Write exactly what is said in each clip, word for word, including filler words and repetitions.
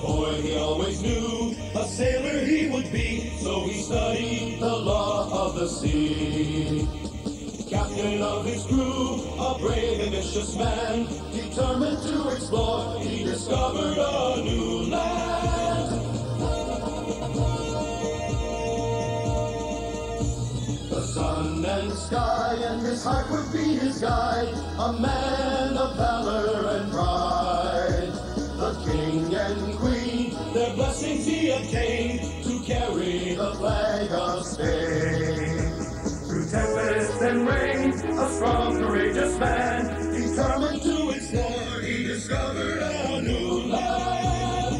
Boy, he always knew a sailor he would be, so he studied the law of the sea. Captain of his crew, a brave, ambitious man, determined to explore, he discovered a new land. The sun and the sky and his heart would be his guide, a man of valor and pride. The king and queen, their blessings he obtained to carry the flag of Spain. Through tempest and rain, a strong, courageous man, determined to explore, he discovered a new land.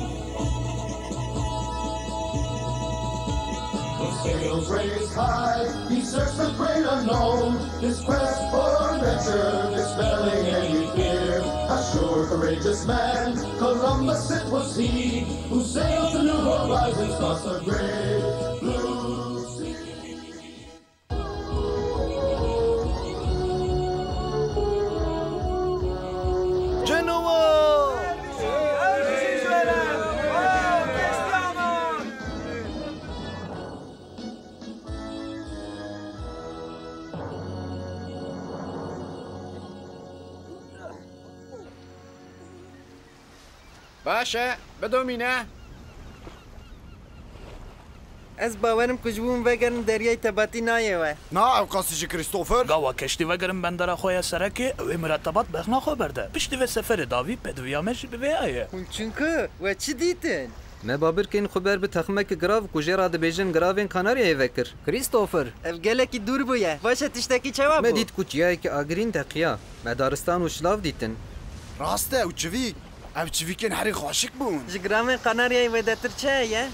With sails raised high, he searched the great unknown. His quest for adventure, dispelling any fear. A sure, courageous man, Columbus it was he, who sailed to new horizons across the great blue sea. Genova! Baş e, bidomîne. Ez bawerim ku ji bo hûn vegerin deryayê tebatî nayê we. Na, ew qasî ji Christopher? Gawa keştî vegerin bendera xwe ya serekê, ew ê miretebat bexna xwe berde. Piştî vê seferê dawî pêdiviya me jî bi vêya ye. Hûn çin ku we çi dîtin? Me babirkên xwe ber bi texmeke girav ku jê re dibêjin giravên Kanaryayê vekir. Christopher! Ev gelekî dûr bûye. Baş e, tiştekî çawa bû? Me dît ku çiyayekî agirîn teqiya. Me daristan û şilav dîtin. Rast e, ew çivîk. Ev çivîkên herî xweşik bûn. Ji giravên Kanaryayê wêdetir çi heye?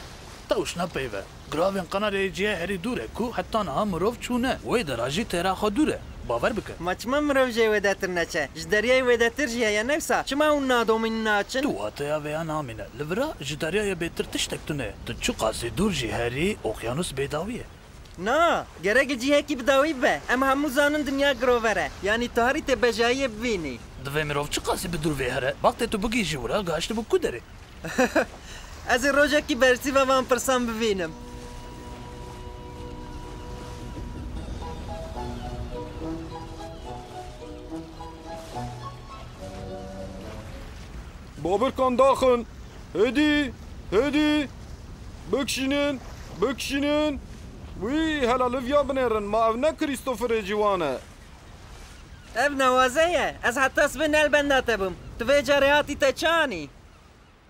Tewş ne peyve. Giravên Kanaryayê cihê herî dûr e ku heta niha mirov çûne. Wê dera jî têra xwe dûr e. Bawer bike. Ma çima mirov jê wêdetir neçe? Ji deryayê wêdetir jî heye, ne wisa? Çima hûn nadomînin naçin? Tu wateya vêya namîne. Li vira ji deryayê bêtir tiştek tune ye. Tu çiqasî dûr jî herî, okyanus bêdawî ye. Na, gerek cihekî bi dawî bibe. Em hemû zanin dinya girover e. Yanî tu herî tê bejayiyê bibînî. Divê mirov çiqasî bi dûr vê here. Wextê tu bigihîjî wira, gihiştibû ku derê? Ez ê rojekî bersîva van pirsan bibînim. Babirkan daxin. Hêdî, hêdî. Bikişînin, bikişînin. Wî, hela li viya binêrin, ma ev ne Christopherê ciwan e? Ev nawaze ye. Ez heta sibê ne li benda te bûm. Tu vê carê hatî te çi anî?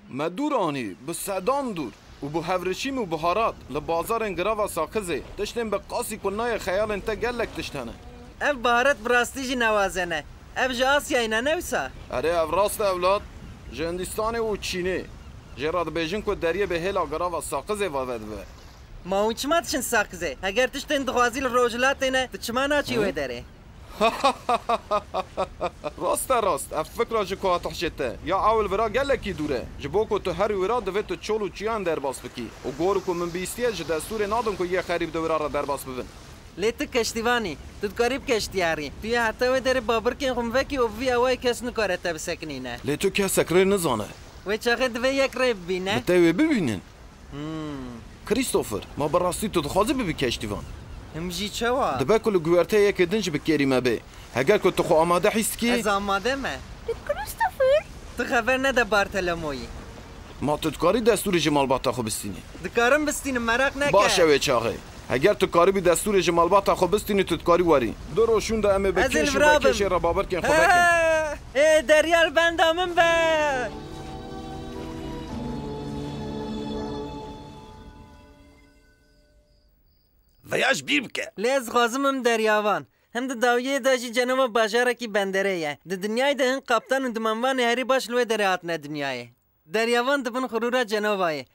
Me dûr anî, bi sedan dûr û bi hevrişîm û biharat, li bazarên girava Saqizê, tiştên bi qasî ku nayê xeyalên te gelek tişt hene. Ev biharat bi rastî jî nawaze ne. Ev ji Asyayê ne, ne wisa? Erê, ev rast e ewlad. Ji Hindistanê û Çînê. Jê re dibêjin ku deriyê bi hêla girava Saqizê ve vedibe. Ma hûn çima diçin Saqizê? Heger tiştên dixwazî li rojhilatê ne, tu çima naçî wê derê? Rast e, rast. Ev fikra ji ku hate hişê te. Ya ewil vira gelekî dûr e. Ji bo ku tu herî wira divê tu çol û çiyan derbas bikî. Û gor ku min bîstiye, ji destûrê nadim ku yê xerîb di wira re derbas bibin. Lê tu keştîvan î. Tu dikarî bi keştî herî. Tu yê heta wê derê babirkên xwe min vekî û bi vî awayî kes nikare te bisekinîne. Lê tu kesek rê nizane. Wê çaxê divê yek rê bibîne. Bi te wê bibînin. Hmm. Christopher, ma bi rastî tu dixwazî bibî keştîvan? Him jî çawa? Dibe ku li guherteyê yekê din jî bi kêrî me bê. Heger ku tu xwe amade hîs dikî. Ez amade me. Tu Christopher? Tu xeber nede Bartolomoyî. Ma tu dikarî destûrê ji malbata xwe bistînî? Dikarim bistînim, meraq neke. Baş e wê çaxê. Heger tu karibî destûrê ji malbata xwe bistînî, tu dikarî werî. Du roj şûn de em ê bi kêş û vekêşê re babirkên xwe vekin. Ê, derya li benda min be! Veya ji bîr bike. Lê ez dixwazim bim deryavan. Him di dawiyê de jî Cenova bajarekî benderê ye. Di dinyayê de hin kaptan û dimenvanê herî baş li wê derê hatine dinyayê. Deryavan di bin xirûra Cenovayê.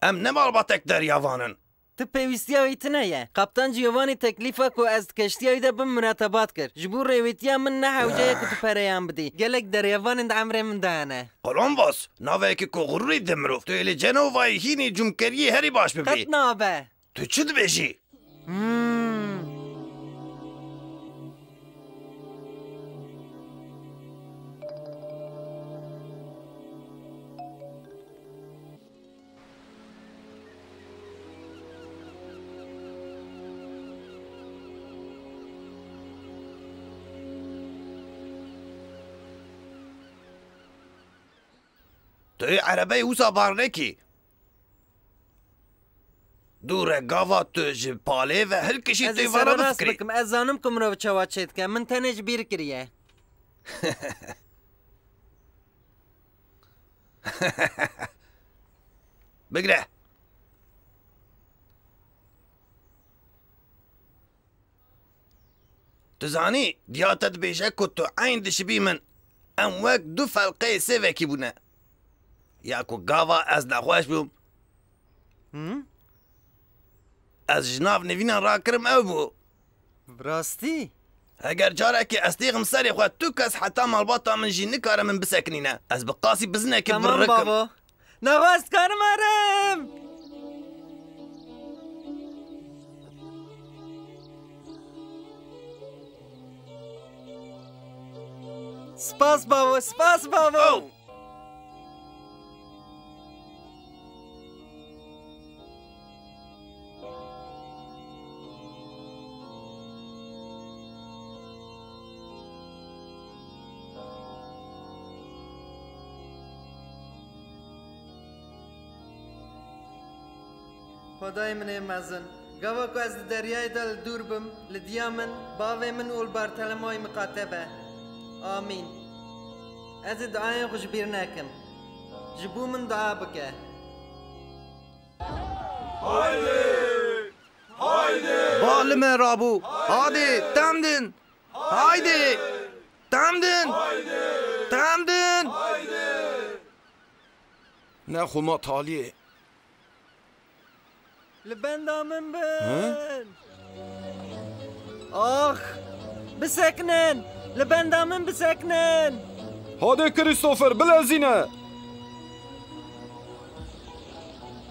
Em ne malbatek deryavan in. Tu pêwîstiya wî tune ye. Kaptan Giovanni teklîfa ku ez di keştiya wî de bim miretebat kir. Ji bo rêwîtiya min ne hewce ye ku tu pereyan bidî. Gelek deryavanên di emrê min de hene. Columbus, navê yekî ku xurûrî di mirov. Tu ê li Cenovayê hînî cûmkeriyê herî baş bibî. Qet nabe. Tu çi dibêjî? Hmm. Ê erebeyê wisa bar nekî. Dûre gava tu ji palê ve hilkişî. Ez ê tu vana serrast bifikirî. Bikim. Ez zanim ku mirov çawa çêdike. Min tenê ji bîr kiriye. Bigre. Tu zanî, diya te dibêje ku tu eyn dişibî min. Em wek du felqeyê sêvekî bûne. Ya ku gava ez nexweş bûm. Hı? Ez ji nav nivînan rakirim ew bû. Bi rastî? Heger carekê ez têxim serê xwe, tu kes heta malbata min jî nikare min bisekinîne. Ez bi qasî bizinekê Tamam birikim. Bavo. Naxwe ez dikarim erim. Spas bavo, spas bavo. Oh. Xwedayê min ê mezin, gava ku ez di deryayê de li dûr bim, li diya min, bavê min û li Bartelemayî miqate be. Amîn. Ez ê duayên xwe ji bîr nekim. Ji bo min dua bike. Haydi! Haydi! Ba li me rabû. Haydi, tem din. Haydi! Tem din. Tem din. Ne xwe ma taliyê. Li benda min bin. Hı? Ax! Bisekinin! Li benda min bisekinin! Hadê Christopher, bilezîne!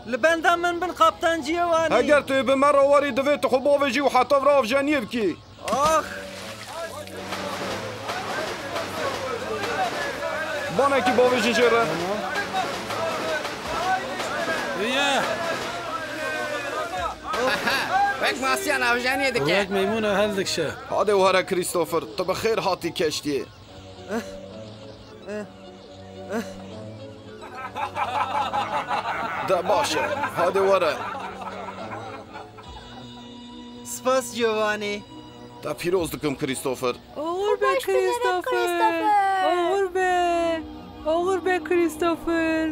Li benda min bin, Kaptan Giovanni! Heger tu yê bi me re werî, divê tu xwe bavêjî û heta vira avjeniyê bikî. Ax! Banekî bavêjin jê re. Ye. Wek masiyan avjeniyê dike. Wek meymûna heldikşe. Hadê were Christopher, tu bi xêr hatî keştiyê. De baş e, hadi were. Spas Giovanni. Te pîroz dikim Christopher. Oxir be Christopher. Oxir be. Oxir be Christopher.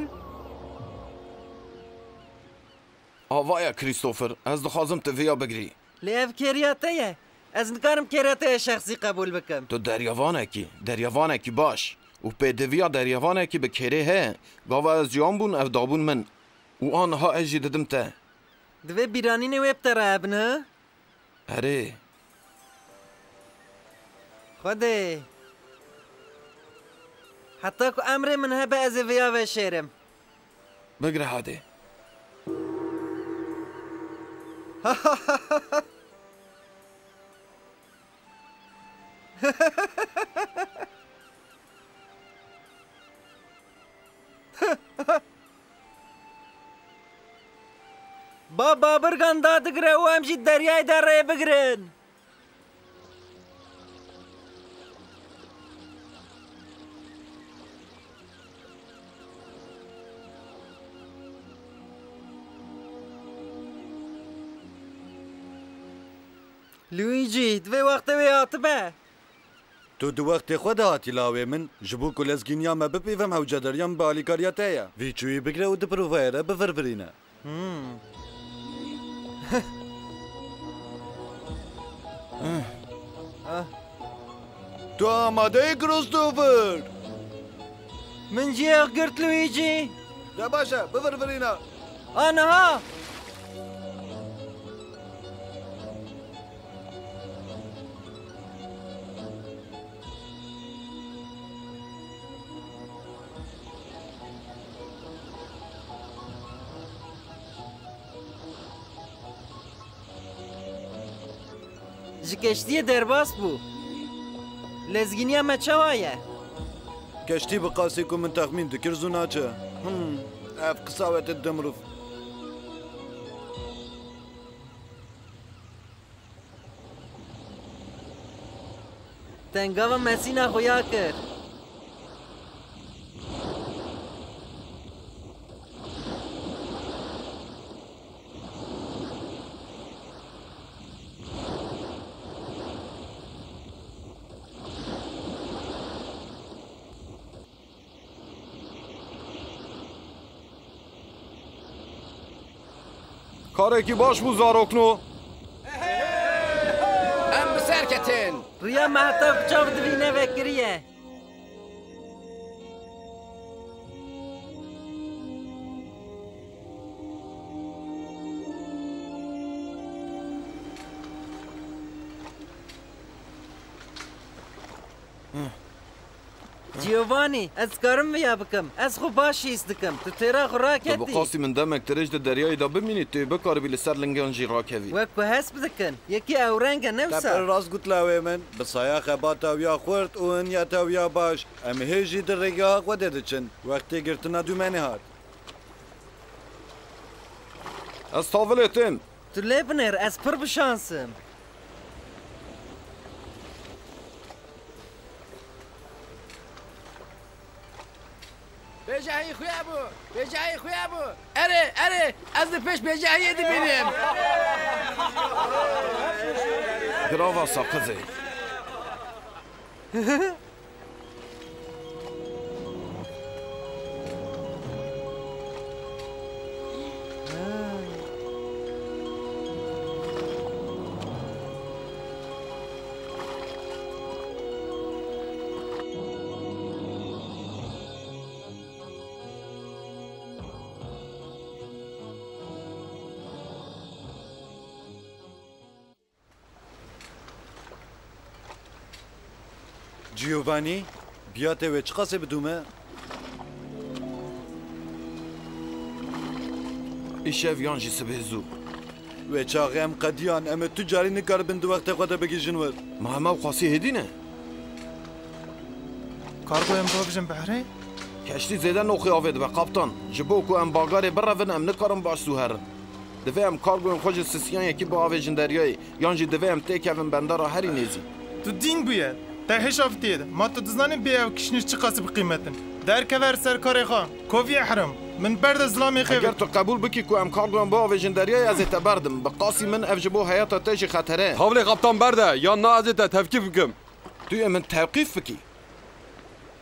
Avaya Christopher, ez dixwazim tu vêya bigirî. Lê ev kêriya te ye. Ez nikarim kêriya te ya şexsî qebûl bikim. Tu deryavanekî, deryavanekî baş û pêdiviya deryavanekî bi kêrê heye. Gava ez ciwan bûn, ev dabûn min. Û aniha ez jî didim te. Divê bîranînê wê bi te re hebin, ha? Erê. Xwedê. Heta ku emrê min hebe, ez ê vêya veşêrim. Bigre hadê. Ba babirgan dadigire û em jî deryayê de rê bigirin. Luigi, divê wextê wê hatibe. Tu di wextê xwe de hatî lawê min, ji bo ku lezgîniya me bipîvim hewcedariya min bi alîkariya te ye. Vî çûyî bigire û di provayê re bi vir birîne. Hmm. Tu amade yî, Christopher? Min cihê girt, Luigi. De baş e, bi vir birîne. Aniha! Ji keştiyê derbas bû. Lezgîniya me çawa ye? Keştî bi qasî ku min texmîn dikir zû naçe. Hmm, ev qisa we te dide mirov. Tengava mesîna xuya kir. Karekî baş bû, zarokno. Em bi ser ketin. Riya me heta çav divîne vekiriye. Giovanni, ez dikarim viya bikim. Ez xwe baş hîs dikim. Tu têra xwe raketî. Tu bi qasî min demek dirêj di deryayê de bimînî, tu yê bikaribî li ser lingan jî rakevî. Wek ku hesp dikin, yekî ew reng e, ne wisa? Te pir rast got lawê min. Bi saya xebata wî ya xurt û hinya te wî ya baş, em hê jî di rêgeha xwe de diçin. Wextê girtina dûmenê hat. Ez tavilê têm. Tu lê binêr, ez pir bi şans im. Pêjehî xuya bû, pêjehî xuya bû. Erê, erê, ez li pêş pêjehiyê dibînim. Girava saqizê. Giovanni, biya te wê çiqasê bidûme? Îşev yan jî sibê zû. Wê çaxê em qediyan, em ê tu carî nikaribin di wextê xwe de bigihîjin wir. Ma hema qasî hêdî ne? Kargoyê em bibêjin behrê? Keştî zêde noxê avê dibe, kaptan. Ji bo ku em bagarê birevin, em nikarin baş zû herin. Divê em kargoyên xwe ji sisiyan yekî biavêjin deryayê, yan jî divê em têkevin bendera herî nêzî. Tu dîn bûye. Te hêşa vitiyê de. Ma tu dizanî bê ew kişnîş çiqasî bi qîmet in? Derkeve ser karê xwe. Koviyê herim. Min berde zilamê xêvir. Eger tu qebûl bikî ku em kargoyan biavêjin deryayê, ez ê te berdim. Bi qasî min ev ji bo heyata te jî xetere ye. Tavlê kaptan berde, yan na ez ê te tevkîf bikim. Tu yê min tevqîf bikî?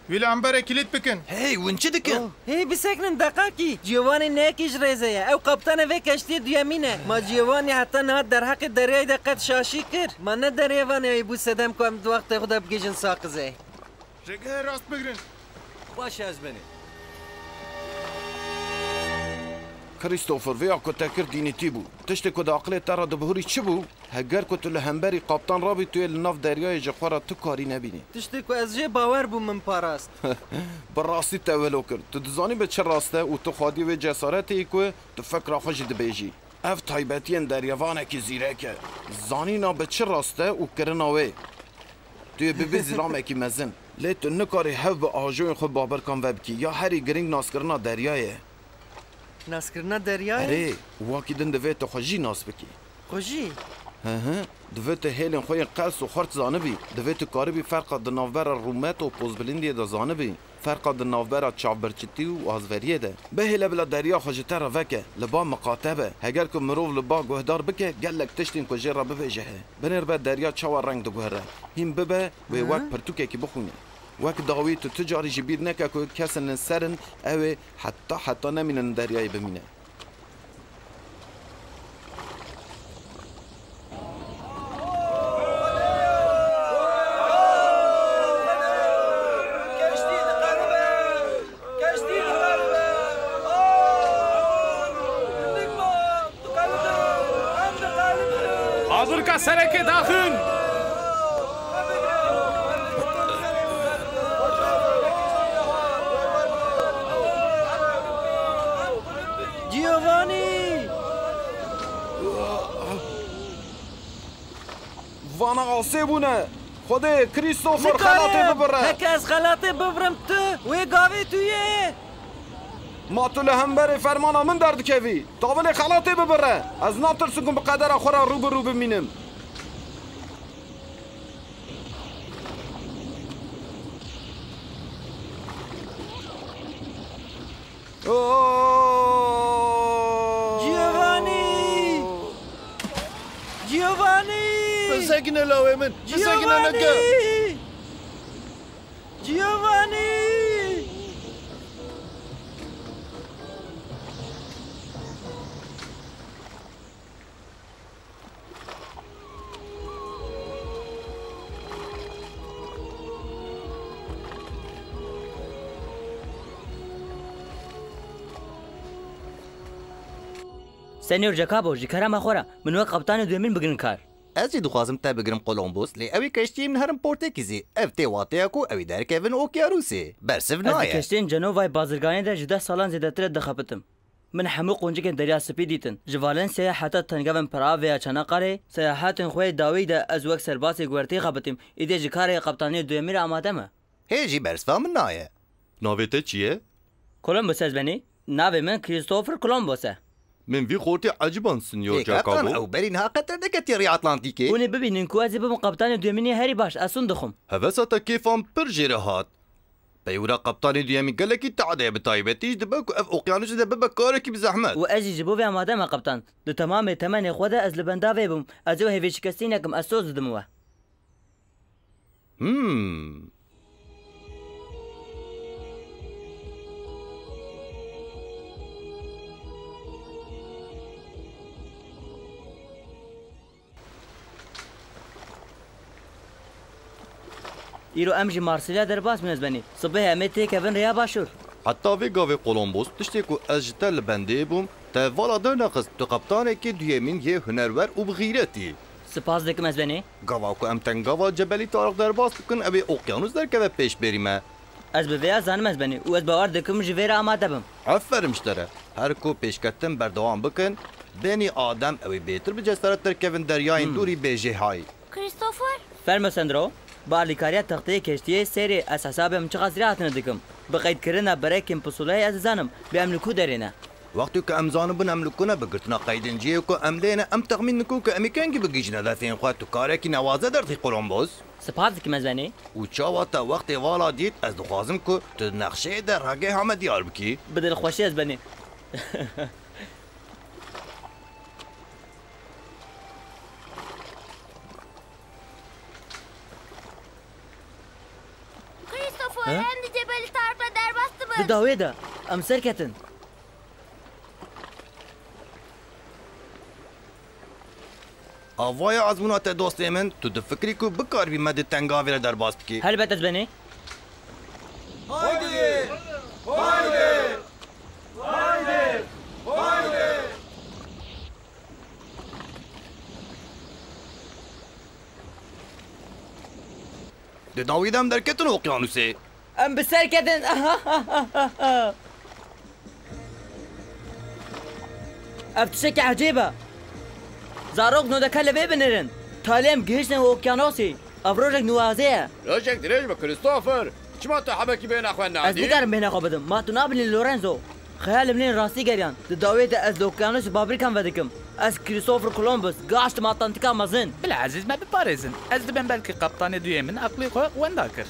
Wî li emberê kilît bikin. Hey, hûn çi dikin? Oh, hey, bisekinin deqakî. Giovanni ne yekî ji rêzê ye. Ew kaptanê vê keştiyê duyemîn e. Ma Giovanni heta niha derheqê deryayê de qet şaşî kir? Ma ne deryevanê wî bû sedem ku em di wextê xwe de bigihîjin saqizê? Jêgehê rast bigirin. Baş e, ez benê. Christopher, vê ya ku te kir dînîtî bû. Tiştê ku di aqilê te re dibihurî çi bû? Heger ku tu li hemberî kaptan rabî, tu yê li nav deryayê ji xwe re tu karî nebînî. Tiştê ku ez jê bawer bûm min parast. Bi rastî te wilo kir. Tu dizanî bi çi rast e û tu xwedî wê cesaretê yî ku tu fikra xwe jî dibêjî. Ev taybetiyên deryevanekî zîrek e. Zanîna bi çi rast e û kirina wê. Tu yê bibî zilamekî mezin. Lê tu nikarî hev bi ajoyên xwe babirkan vebikî. Ya herî girîng naskirina deryayê ye. Naskirina deryayê? Erê, û wekî din divê tu xwe jî nas bikî. Xwe jî? Hi hi. Divê tu hêlên xwe yên qels û xurt zanibî. Divê tu karibî ferqa di navbera rûmet û pozbilindiyê de zanibî. Ferqa di navbera çavbirçitî û azveriyê de. Bihêle bila derya xwe ji te re veke, li ba miqate be. Heger ku mirov li ba guhdar bike, gelek tiştên ku jê re bibêje heye. Binêr be derya çawa reng diguhere. Hîn bibe wê wek pirtûkekî bixwîne. Wek dawî tu tu carî jî bîr neke ku kesên li ser in, ew ê heta heta nemînin deryayê bimîne. Azirka serekê daxin! Giovanni! Vana asê bûne. Xwedê, Christopher, xelatê bibire. Heke ez xelatê bibirim tu, wê gavê tu yê. Ma tu li hemberê fermana min derdikevî. Tavilê xelatê bibire. Ez natirsim ku bi qedera xwe re rû bi rû bimînim. Giovanni! Giovanni! Bisekine lawê min! Bisekine neke! Giovanni! Giovanni! Senyor Jacobo, ji kerema xwe re, min wek qeptanê duyemîn bigirin kar. Ez jî dixwazim te bigirim Kolombos, lê ew ê keştiyê min herin Portekîzê. Ev tê wateya ku ew ê derkevin okyanusê. Bersiv nayê. Ez di keştiyên Cenovayê bazirganiyê de ji deh salan zêdetir e dixebitim. Min hemû quncikên Derya Spî dîtin. Ji Valenciayê heta tengavên Prague ya Çanakkale, seyahatên xwe yê dawî de ez wek serbazê guhertî xebitîm. Îdê ji karê qeptaniyê duyemî re amade me. Hê jî bersiva min nayê. Navê te çi ye? Columbus ez benî. Navê min Christopher Columbus e. Min vî xortî eciban, Sinyor Jacobo. Hê, kaptan, ew berî niha qet derdiketiye rêya Atlantîkê. Hûn ê bibînin ku ez ê bibim qeptanê duyemînê herî baş, ez hûn dixwim. Hevesa te kêfa min pir jê re hat. Peywira qeptanê duyemîn gelekî tade ye, bi taybetî jî dibe ku ev okyanusê de bibe karekî bi zehmet. Û ez jî ji bo vê amade me, qeptan. Di temamê temenê xwe de ez li benda vê bûm. Ez ê hêvî şikestî nekim, ez soz didim we. Hmm. Îro em ji Marsilya derbas bûn, ez benî. Sibê em ê têkevin rêya başûr. Heta vê gavê Kolombos, tiştê ku ez ji te li bendê bûm, te vala dernexist, tu qeptanekî duyemîn yê hunerwer û bi xîret î. Spas dikim, ez benî. Gava ku em tengava Cebelî Tariq derbas bikin, ew ê okyanus derkeve pêşberî me. Ez bi vêya zanim, ez benî, û ez bawer dikim ji vê re amade bim. Aferin ji te re. Her ku pêşketin berdewam bikin, benî adem ew ê bêtir bi cesaret derkevin deryayên Hmm. dûrî bêjêhay. Christopher? Fermo Sandro, bi alîkariya texteyê keştiyê seyrê ez hesabê em çiqas rê hatine dikim. Bi qeydkirina berekên pusulayê ez dizanim, bê em li ku derê ne. Wextê ku em zanibûn em li ku ne, bi girtina qeydên cihê ku em lê ne, em texmîn dikin ku em ê kengî bigihîjine defên xwe. Tu karekî newaze derdixî, Kolombos. Spas dikim, ez benî. Û çawa te wextê vala dît, ez dixwazim ku tu di nexşeyê de rageha me diyar bikî. Bi dilxweşî, ez benî. Christopher, He? Em di Cebelî Tarîq re derbas dibin. Di dawê de, em serketin. Avaya ezmûna te, dostê min, tu difikirî ku bikaribî me di tengavê re derbas bikî? Helbet ez benî. Haydi! Haydi! Haydi! Haydi! Di dawî de em derketin okyanusê. Em bi ser ketin. Ev tiştekî ecêb e. Zarok nodeke li vê binirin. Talê em gihiştin okyanusê. Ev rojek nuwazê ye. Rojek dirêj be, Christopher. Çima tu hebekî bêhna xwe nadî? Ez nikarim bêhna xwe bidim. Ma tu nabînî, Lorenzo? Xeyalê min ên rastî geriyan. Di dawê de ez li okyanusê babirkan vedikim. Ez Christopher Columbus, gihiştim Atlantika Mezin. Bila ezîz me biparêzin. Ez dibêm belkî qeptanê duyê min eqlê xwe wenda kir.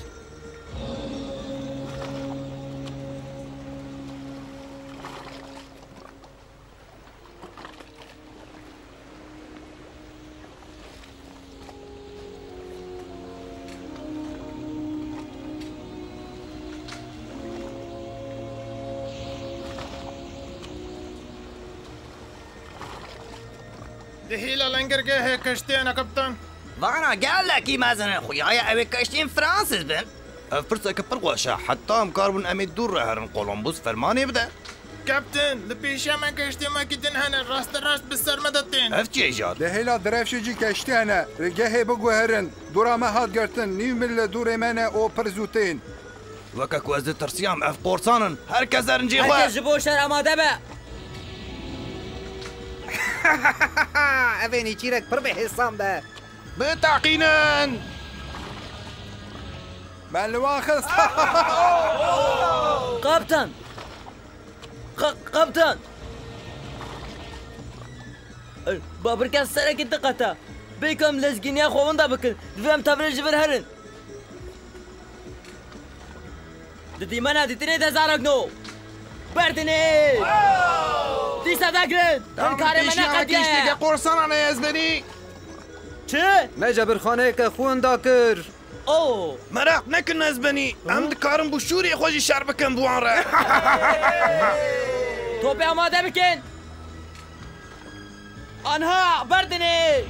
Di hêla lengirgehê kiştiyê ne, kaptan. Vana gelekî mezin in. Xuya ye ew ê kiştiyên Fransîz bin. Ev pirseke pir xweş e. Heta em karibûn em ê dûr re herin, Kolombus fermanê bide. Kaptan, li pêşiya me keştiyên wekî din hene, rasterast bi ser me de tên. Ev çi ye jar? Di hêla direvşê jî keştî hene. Rêgehê biguherin. Dûra me hat girtin. Nîv mil li dûrê me ne û pir zû tên. Weke ku ez ditirsiyam, ev qorsan in. Her kes erinçê xwe. Her kes ji bo şer amade be. Ev ê nêçîrek pir bêhêsan be. Biteqînin! Me li wan xist. Kaptan! Qa-, kaptan! Babirkan serekî diqete. Bê ku em lezgîniya xwe winda bikin, divê em tev re ji vir herin. Di dîmena dîtinê de zarok no. Berdinê! Dîsa dagirin! Hinkarê me neqediyaye. Tişteke qorsanan e, ez benî. Çi? Me cebirxaneyeke xwe winda kir. Oh! Meraq nekin, ez benî. Em dikarin bi şûrê xwe jî şer bikin bi wan re. Topê amade bikin. Anha, berdinê!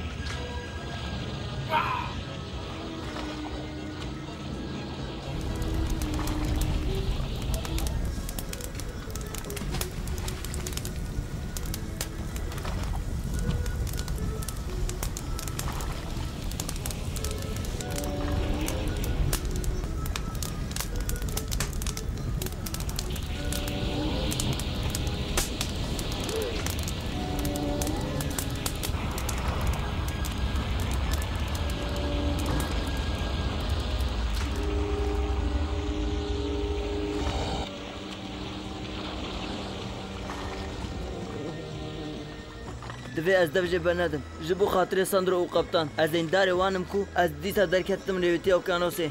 Divê ez dev jê bernedim. Ji bo xatirê Sandro û Kaptan, ez deyndarê wan im ku ez dîsa derketim rêwîtiya okyanosê.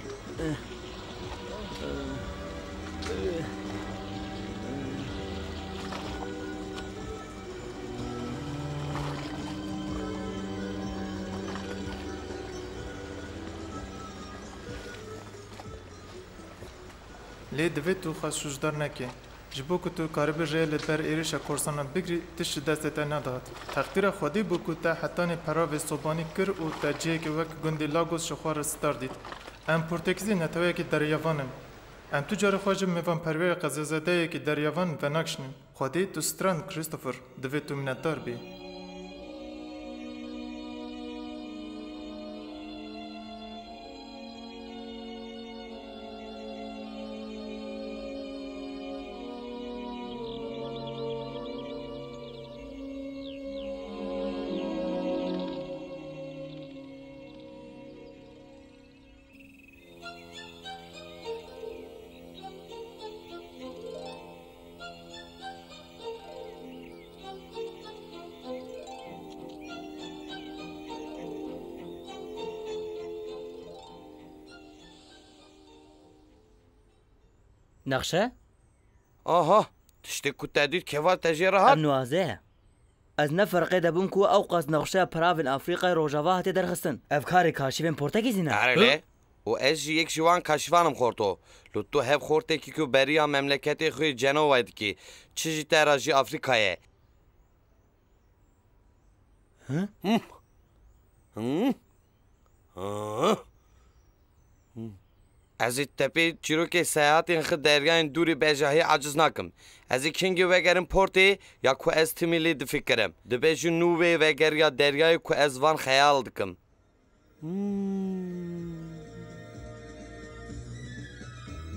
Lê divê tu xwe sûcdar nekî. Ji bo ku tu karibî rê li ber êrişa korsanan bigirî, tişt ji destê te nedihat. Teqdîra Xwedê bû ku te hetanî peravê sobanî kir û te cihekê wek gundê Lagos ji xwe re star dît. Em Portekîzî neteweyekî deryavan in. Em tu carê xwe ji mêvanperweriya qezazedeyekî deryavan venakişînin. Xwedê tu stran, Christopher, divê tu minetdar bî. Nexşe? Aha, tiştê ku te dît keval te jê re hat? Ev nuaze ye. Ez ne ferqê de bûm ku ew qas nexşeya peravên Afrîkayê Rojava hatiye derxistin. Ev karê kaşîvên Portekîzî ne. Erê lê. Û ez jî yek ji wan kaşîvan im xorto. Li tu hev xortekî ku beriya memleketê xwe yê Cenovayê dikî. Çi ji te re jî Afrîka ye. Hı? Hı? Hı? Hı? Ez ê te pê çîrokê seyahatên xwe deryayên dûrî bejahî aciz nakim. Ez ê kengê vegerim portê ya ku ez timî lê difikirim. Dibe ji nû wê vegeriya deryayê ku ez van xeyal dikim. Hmm.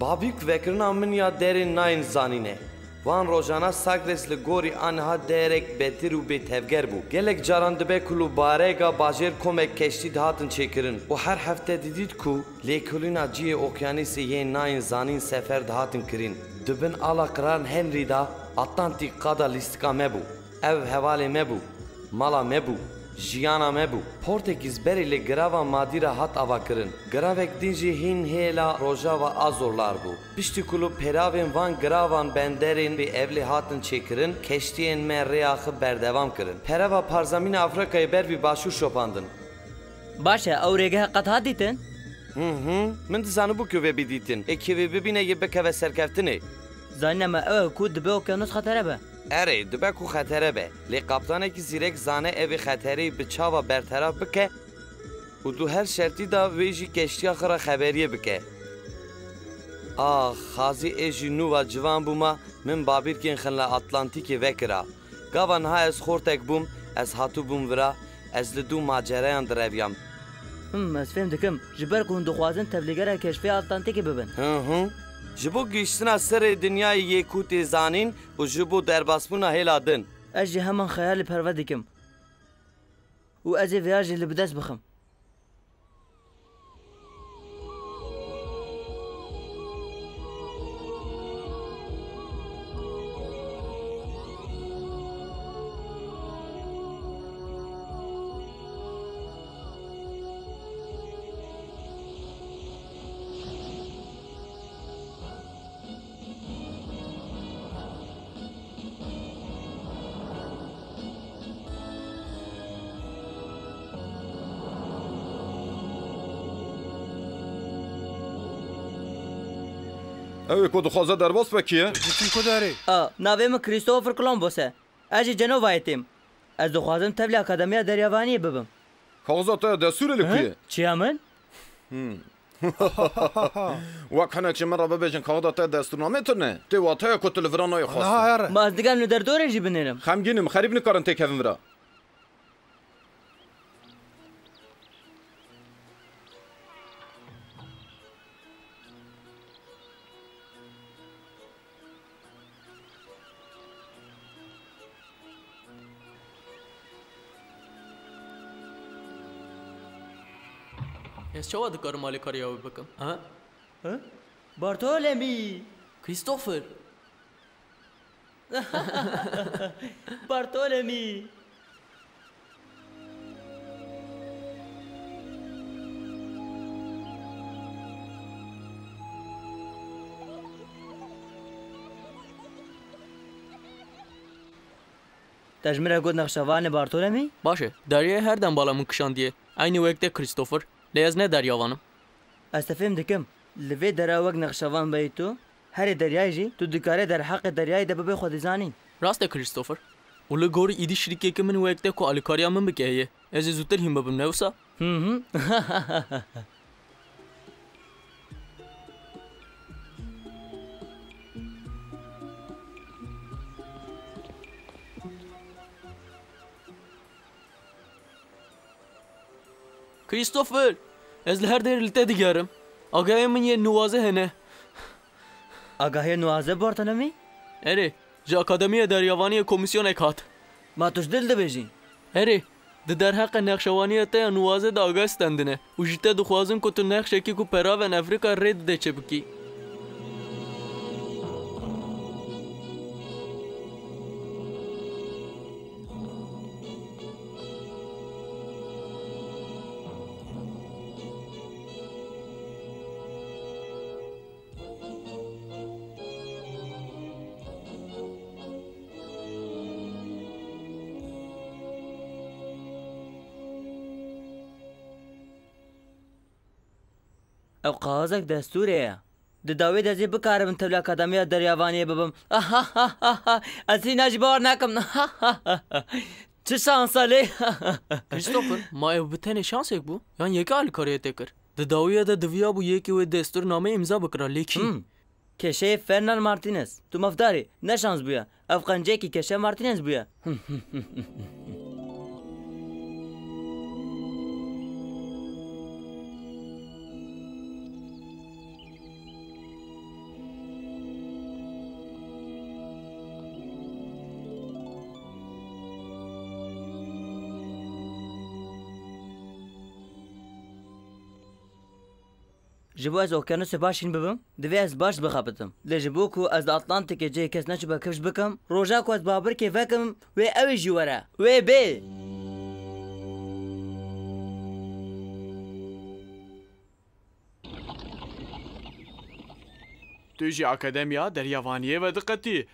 Babîk vekirina min ya derê nayên zanîne. Van rojana Sagres li gorî a niha derek betir û bêtevger bû. Gelek caran dibe ku li Barega bajêr komek keştî dihatin çêkirin û her hefte didît ku lêkolîna cihê okyanîsê yên nayên zanîn sefer dihatin kirîn. Di bin ala Qral Henrî de Atlantîk qada lîstika me bû. Ev hevalê me bû, mala me bû, jiyana me bû. Portekîz berê li girava Madîra hat avakirin. Giravek din jî hîn hêla Rojava a zorlar bû. Piştî ku li pêravên van giravan benderên bêevlê hatin çêkirin, keştiyên me rêya xwe berdewam kirin. Perava parzamîna Afrîkayê ber vî başûr şopandin. Baş e, ew rêgehe qet hat dîtin? Hi hi, min dizanibû ku vê bidîtin. Ê kê vê bibîne yê bikeve serkeftinê. Zanîna me ew e ku dibe okyanus xetere be. Erê, dibe ku xetere be. Lê kaptanekî zîrek zane evê xetereyê bi çawa berteraf bike û di her şertî de wê jî keştiya xwe re xeberiyê bike. Ax, xazî ê jî nû ve ciwan bûma, min babîrkên xinle Atlantîkê vekira. Gava niha ez xortek bûm, ez hatibûm vira, ez li dû macereyan direviyam. Him, ez fêm dikim. Ji ber ku hûn dixwazin tevlîgera keşfê Atlantîkê bibin. Hi hi. Ji bo gihiştina serê dinyayê yê ku tê zanîn û ji bo derbasbûna hêla din. Ez jî heman xeyalî perve dikim. Û ez ê vêya jî li bi dest bixim. Ew ê ku dixwaze derbas be kî ye? Diçin ku derê? A, navê min Christopher Columbus e. Ez ji Cenovayê têm. Ez dixwazim tevlî Akademiya Deryavaniyê bibim. Kaxiza te ya destûrê li ku ye? Çiya min? Hmm. Wek hinek ji min re bibêjin kaxiza te ya destûrnameyê tune. Tê wateya ku tu li vira nayê xwestin. Ma ez digerim li derdorê jî binêrim. Xemgîn im, xerîb nikarin têkevin vira. Ez çawa dikarim alîkariya we bikim? Ha? Ha? Bartolemî! Christopher! Bartolemî! Te ji min re got nexşevanê Bartolemî? Baş e, deryayê her dem bala min kişandiye. Eynî wek te Christopher. Lê ez ne deryavan im. Ez te fêm dikim. Li vê dera wek nexşevan beyî tu, herê deryayê jî, tu dikarê derheqê deryayê de bibê xwedîzanîn. Rast e Christopher. Û li gorî îdî şirîkeke min wek te ku alîkariya min bike heye. Ez ê zûtir hîn bibim, ne wisa? Hı hı. Christopher, ez li her derê li te digerim. Agahiyên min yên nuwaze hene. Agahiyê nuwaze Bartolemî? Erê, ji Akademiya Deryavaniyê komîsyonek hat. Ma tu ji dil dibêjî? Erê, di derheqê nexşewaniya te ya nuwaze de agahî stendine û ji te dixwazin ku tu nexşekî ku peravên Efrîka rê dide çêbikî. Ew qazek destûrê ye. Di dawî de jî bikaribim tevlî Akademiya Deryavaniyê bibim. Ez hîna jî bawer nakim. Çi şans e lê. Christopher, ma ew bi tenê şansek bû? Yan yekî alîkariyê te kir? Di dawiya de diviya bû yekî wê destûrnameyê îmza bikira, lê kî? Hmm. Keşeyê Fernan Martinez. Tu mafdar î. Ne şans bûye. Ev qencekî Keşe Martinez bûye. Ji bo ez okyanusê baş hîn bibim, divê ez baş bixebitim. Lê ji bo ku ez di Atlantikê cihê kes neçûbe kifş bikim, roja ku ez babirkê vekim, wê ew jî were. Wê bê! Tu jî Akademiya Deryavaniyê ve diqetî.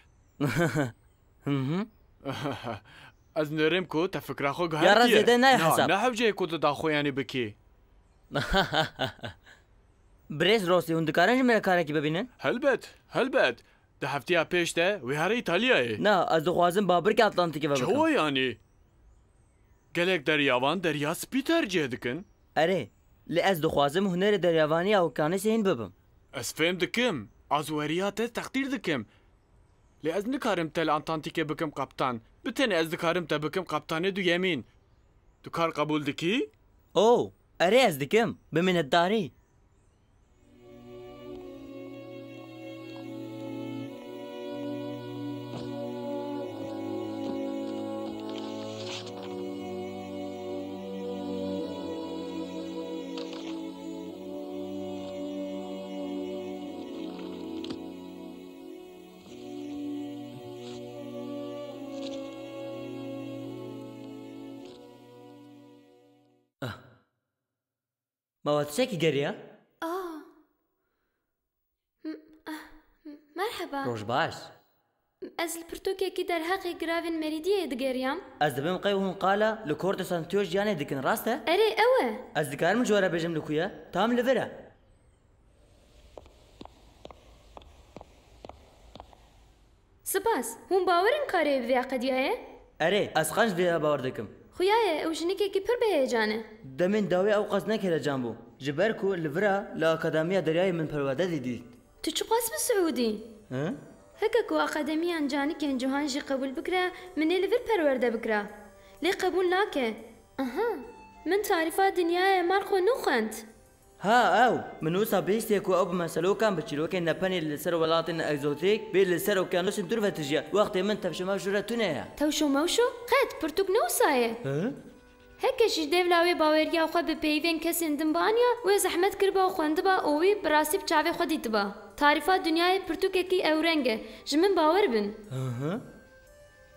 Hı hı. Ez nêrim ku te fikra xwe gihertiye. Ya re zêde nayê hesab. Na, ne hewce ye ku tu daxuyanî bikî. Birêz Rosî, hûn dikarin ji min re karekî bibînin? Helbet, helbet. Di heftiya pêş de wê here Îtalyayê. Na, ez dixwazim babirkê Atlantîkê ve bikim. Çawa yanî? Gelek deryavan Derya Spî tercih dikin. Erê, lê ez dixwazim hunerê deryavanî ya okyanusê hîn bibim. Ez fêm dikim. Ez weriya te teqdîr dikim. Lê ez nikarim te li Atlantîkê bikim kaptan. Bi tenê ez dikarim te bikim kaptanê duyemîn. Tu kar qebûl dikî? O, erê ez dikim. Bi minnetdarî. Ah. Ma we tiştekî geriya? Ah. M-, ah, merheba. Roj baş. Ez li pirtûkekî derheqê giravên Merîdiyê digeriyam. Ez dibêm qey hûn qala li Korte Santîyo jiyanê dikin, rast e? Erê, ew e. Ez dikarim ji we re bêjim li ku ye? Tam li vir e. Spas. Hûn bawer in karê bi vê qediyayê? Erê, ez qenc vê ya bawer dikim. Xuya ye, ew jinikekî pir bi heyecan e. Demên dawî ew qas ne kelecan bû. Ji ber ku li vira li Akademiya Deryayê min perwerde dît. Tu çiqas bi Siûdî? Hı? Heke ku Akademiyan canikên cihan jî qebûl bikira, min ê li vir perwerde bikira. Lê qebûl nake. Aha, min tarîfa dinyayê Marco nû xwend. Ha, ew. Min wisa bihîstiye ku ew bi meselokan, bi çîrokên nepenî li ser welatên egzotîk, bê li ser okyanusên dûr ve tijiya. Wextê min tevşo mevşo re tune ye. Tewşo mewşo? Qet, pirtûk ne wisa ye. Hı? Heke jî dêvla wê baweriya xwe bi peyivên kesên din bianiya, wê zehmet kiriba û xwendiba û wî bi rastî bi çavê xwe dîtiba. Tarîfa dinyayê pirtûkekî ewreng e. Ji min bawer bin. Hı hı.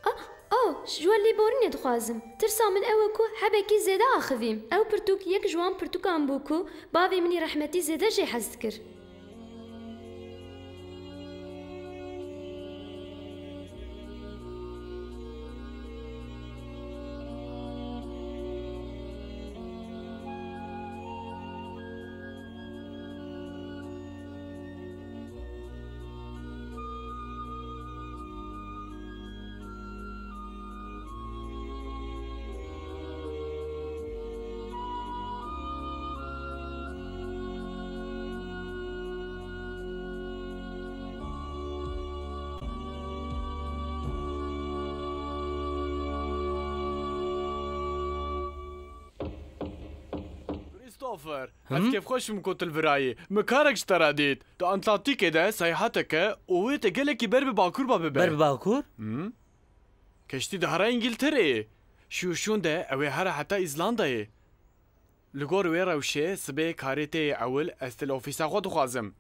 Ah, oh, ji we lêborînê dixwazim. Tirsa min ew e ku hebekî zêde axivîm. Ew pirtûk yek ji wan pirtûkan bû ku bavê min î rehmetî zêde jê hez dikir. Christopher, ez Him? kêfxweş im ku tu li virayî. Min karek ji te re dît. Di Atlantîkê de seyahateke û wê te gelekî ber bi bakur ve bibe. Ber bi bakur? Him? Keştî dihera Îngiltereyê. Şû şûn de ew ê here heta Îzlandayê. Li gor wê rewşê sibê karê te yê ewil ez te li ofîsa xwe dixwazim.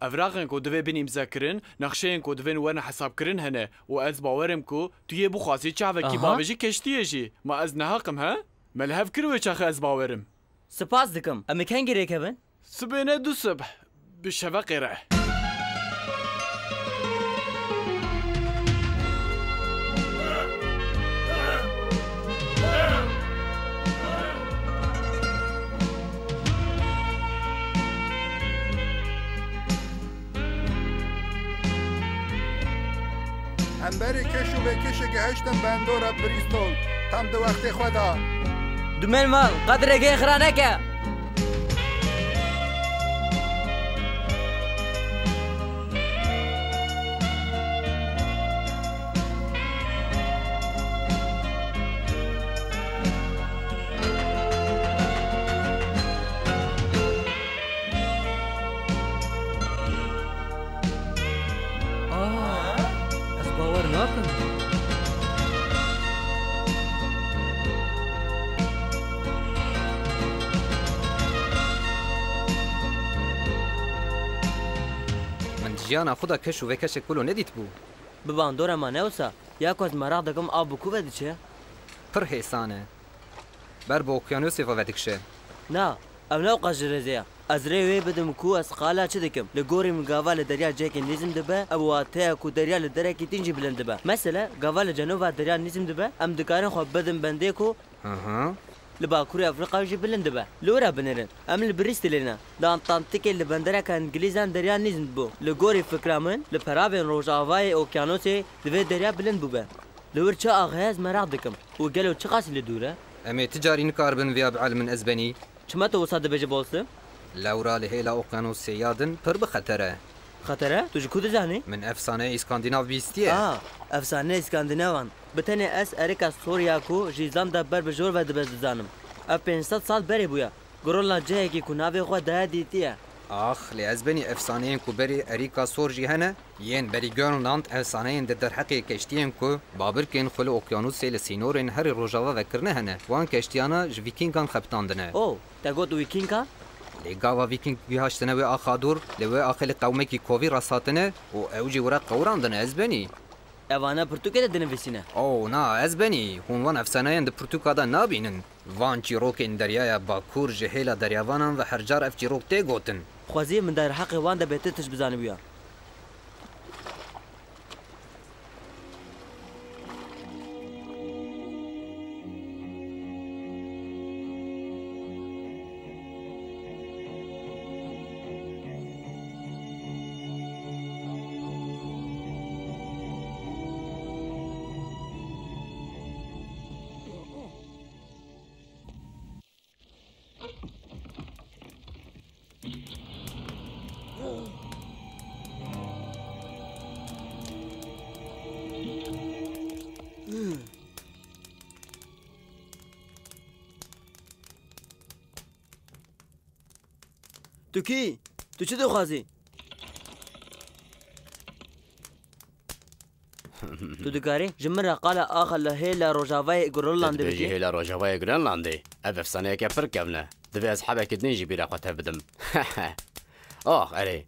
Evraxên ku divê bin îmzekirin, nexşeyên ku divên werin hesabkirin hene û ez bawer im ku tu yê bixwazî çavekî Aha. bavêjî keştiyê jî. Ma ez neheq im, he? Me li hev kir wê çaxê ez bawer im. Spas dikim. Em ê kengî rêkevin? Sibê ne du sib. Bi şeveqê re. Em berê keş û vêkişê gihiştin bandora Bristol, tam di wextê xwe de. Dumên van, qet rêgê xira neke. Aa, ez bawer nakim. Min di jiyana xwe de keş û vêkeşek wilo nedîtibû. Bi bandora me ne wisa, ya ku ez meraq dikim av bi ku ve diçe? Pir hêsan e. Ber bi okyanusê ve vedikişe. Na, ev ne ewqas ji rêzê ye. Ez rê wê bidim ku ez qala çi dikim. Li gorî min gava li derya cihekê nîzim dibe, ev wateya ku derya li derekî din jî bilind dibe. Mesele, gava li cenova derya nîzim dibe, em dikarin xwe bidin bendê ku Aha. li Bakurê Efrîqayê jî bilind dibe. Li wir e binêrin. Em li Brîstelê ne. Li Atlantîkê li bendereke Îngilîzan derya nîzim dibû. Li gorî fikra min, li peravên rojavayê okyanusê divê derya bilind bûbe. Li wir çi axe ye ez meraq dikim. Û gelo çiqas li dûr e? Em ê ti carî nikaribin vêya bielimin ez benî. Çima tu wisa dibêjî Bolsim? Lewra li hêla okyanusê ya din pir bi xeter e. Xeter e? Tu ji ku dizanî? Min efsaneyê Îskandînav bîstiye. A, efsaneyê Îskandînavan. Bi tenê ez erika Sorya ku ji Îzlanda ber bi jor ve dibe dizanim. Ev pênc sed sal berê bûye. Grönland cihekî ku navê xwe daye dîtiye. Ax, lê ez benî efsaneyên ku berî erîka sor jî hene? Yên berî Grönland efsaneyên di derheqê keştiyên ku babirkên xwe li okyanusê li sînorên herî rojava vekirine hene. Wan keştiyana ji Vîkîngan xebitandine. O, te got Wîkîngan? Lê gava Vîkîng gihaştine wê axa dûr, li wê axê li qewmekî kovî rasthatine û ew jî wira qewirandine, ez benî. Evane pirtûkê de dinivîsîne. O, na, ez benî. Hûn wan efsaneyên di pirtûka de nabînin. Van çîrokên Deryaya Bakur ji hêla deryavanan ve her car ev çîrok tê gotin. Xwezî min derheqê wan de bêtir tişt bizanibûya. Tu kî? Tu çi dixwazî? Tu dikarî ji min re qala axa li hêla rojavayê Grönlandê bikî? Hêla rojavayê Grönlandê? Ev efsaneyeke pir kevn e. Divê ez hebekî din jî bîra xwe tev bidim. Ax, erê.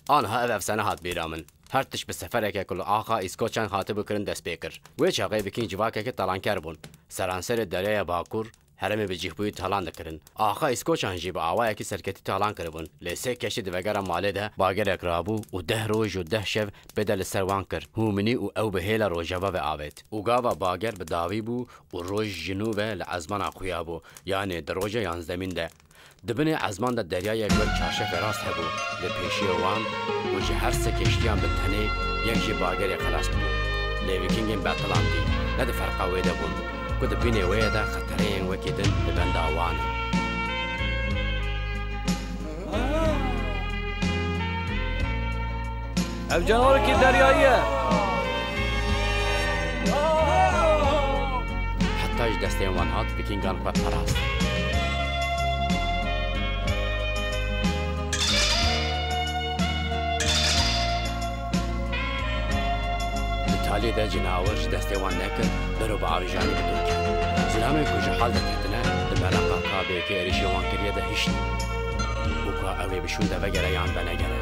Aniha ev efsane hat bîra min. Her tişt bi sefereke ku li axa Îskoçan hatibû kirin dest pê kir. Wê çaxê Vîkîng civakeke talanker bûn. Seranserê Deryaya Bakur, herêmê bicihbûyî talan dikirin. Axa Îskoçan jî bi awayekî serketî talan kiribûn. Lê sê keştî di vegera malê de bagerek rabû û deh roj û deh şev pê de li ser wan kir. Hûminî û ew bi hêla rojava ve avêt. Û gava bager bi dawî bû û roj ji nû ve li ezmana xuya bû, yanê di roja yanzdemîn de. Di binê ezman de deryayek wek çarşefê rast hebû, li pêşiya wan û ji her sê keştiyan bi tenê yek jî bagerê xelas dibû. Lê Vîkîngên betilandî ne di ferqa wê de bûn, ku di bînê wê ye de xetereyên wekî din li benda wan in. Ev canawerekî deryayî ye. Heta ji destên wan hat, Vîkîngan xwe parast. Alî de cinawir ji destê wan nekir, ber û bi avêjanî bi dûr ket. Zilamên ku ji hal de ketine, di meraqa ka bêkê êrîşê wan kiriye de hişt û ka ew ê bi şûn de vegere yan venegere.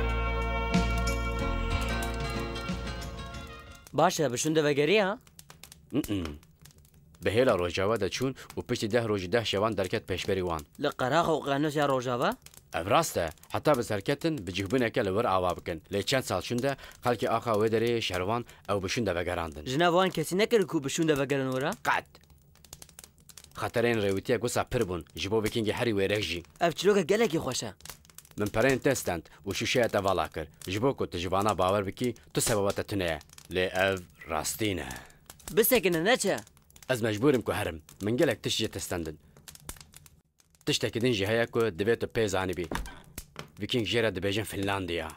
Baş e, bi şûn de vegeriya? Mm-mm. Bi hêla Rojava de çûn û piştî deh rojî deh şevan derket pêşberî wan. Li qeraxa Oqyanusiya Rojava? Ev rast e. Heta bi serketin, bi cihbûneke li wir ava bikin. Lê çend sal şûn de xelkê axa wê derê şervan ew bi şûn de vegerandin. Ji nav wan kesî nekir ku bi şûn de vegerin wira? Qet. Xeterên rêwîtiyek wisa pir bûn. Ji bo Vîkingê herî wêrek jî. Ev çîrokek gelekî xweş e. Min pereyên te stend û şûşeya te vala kir. Ji bo ku tu ji vana bawer bikî, tu sebeba te tune ye. Lê ev rastî ne. Bisekine, neçe. Ez mecbûr im ku herim. Min gelek tişt jê te stendin. Tiştekî din jî heye ku divê tu pê zanibî. Vîking jê re dibêjin Finlandiya.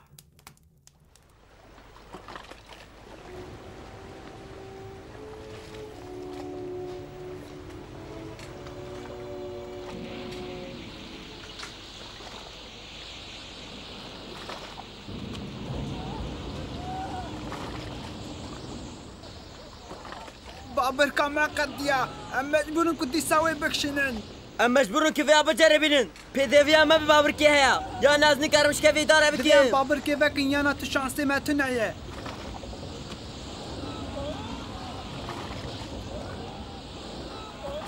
Babirka me qediya. Em mecbûr in ku dîsa wê bikişînin. Em mecbûr in ku vêya biceribînin. Pêdiviya me bi babirkê heye. Ya ne ez nikarim ji kevê îdare bikim. Divê em babirkê vekin, yana tu şansê me tune ye.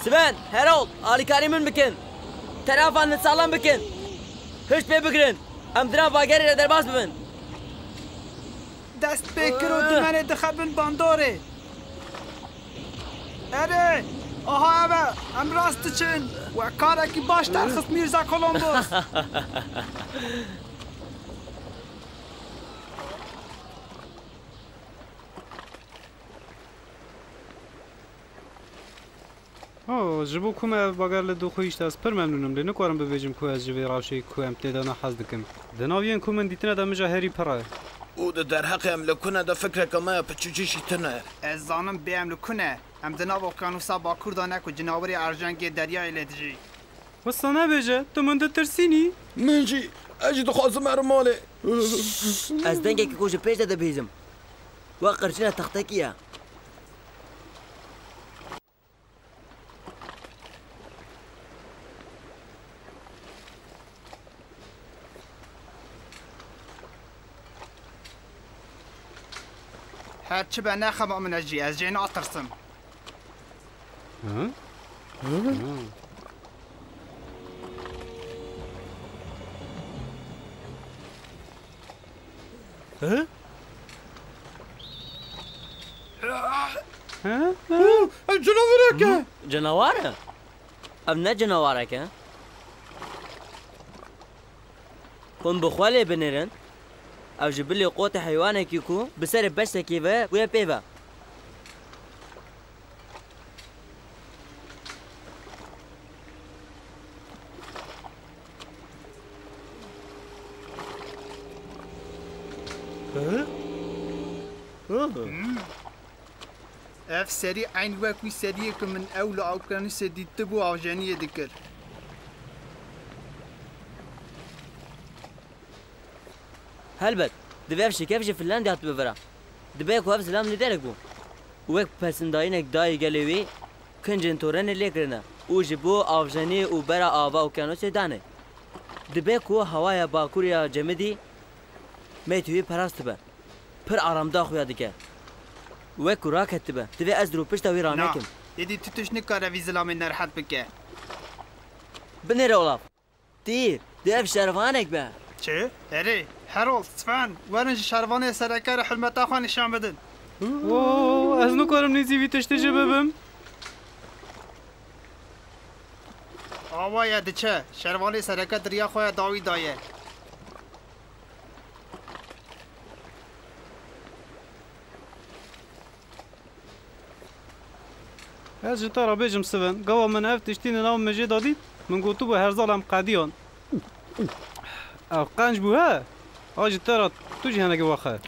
Sven, Harold, alîkarî min bikin. Terafan min saxlem bikin. Hişt pê bigirin. Em di nav bagerê re derbas bibin. Dest pê kir û dimenê dixe bin bandorê. Erê, aha ev e, em rast diçin. We karekî baş derxist Mîrza Kolombos. Oh, ji bo ku me ev bager li dû xwe hişt, ez pir memnûn im, lê nikarim bibêjim ku ez ji vê rewşê ku em tê de ne hez dikim. Di nav yên ku min dîtine de min ja herî pir e. Û di derheqê em li ku ne de fikreke me ya piçûcî jî tune. Ez zanim bê em li ku ne. Em di nav Okyanusa Bakur de ne ku cinawirê erjengê deryayê lê dijî. Wisa nebêje, tu min ditirsînî. Min jî, ez jî dixwazim herim malê. Ez dengekî ku ji pêş de dibihîzim. Wek qirçîna textekî ye. Her çi be, nexema min e jî, ez jê natirsim. Hı? Hı? Hı? Hı? Hı? Ev canawerek e. Hı? Canawer e? Ev ne canawerek e? Hûn bi xwe lê binêrin. Ev ji bilî qotê heywanekî ku bi serê beştekî ve bûye pê ve. Hı? Hı. Ev serî eyn wek wî seriyê ku min ew li okyanusê dîtibû avjeniyê dikir. Helbet, divê ev şikev ji Finlandya hatibû vira. Dibe ku ev zilam lîderek bû. Wek pesindayînek dayê gelê wî, kincên torenê lê kirine û ji bo avjenî û bera ava okyanusê dane. Dibe ku hewaya bakurê ya cemidî mêtûyî perastibe. Pir aramda xuya dike. Wek ku raketibe, divê ez rûpişta wî ranekim. Na, êdî tu tişt nikare vî zilamê nerhet bike. Binêre Olaf. Tîr, di ev şervanek be. Çi? Erê, Harold, Sven, werin ji şervanê sereke re hurmeta xwe nîşan bidin. Oo, ez nikarim nêzî vî tiştî jî bibim. Awa ye diçe, şervanê sereke di riya xwe ya dawî daye. Ez ji te re bêjim Sven, gava min ev tiştî di nav min jê de dît, min gotibû herzal em qediyan. Ev qenc bû he? A ji te re tu jî henekê wexe.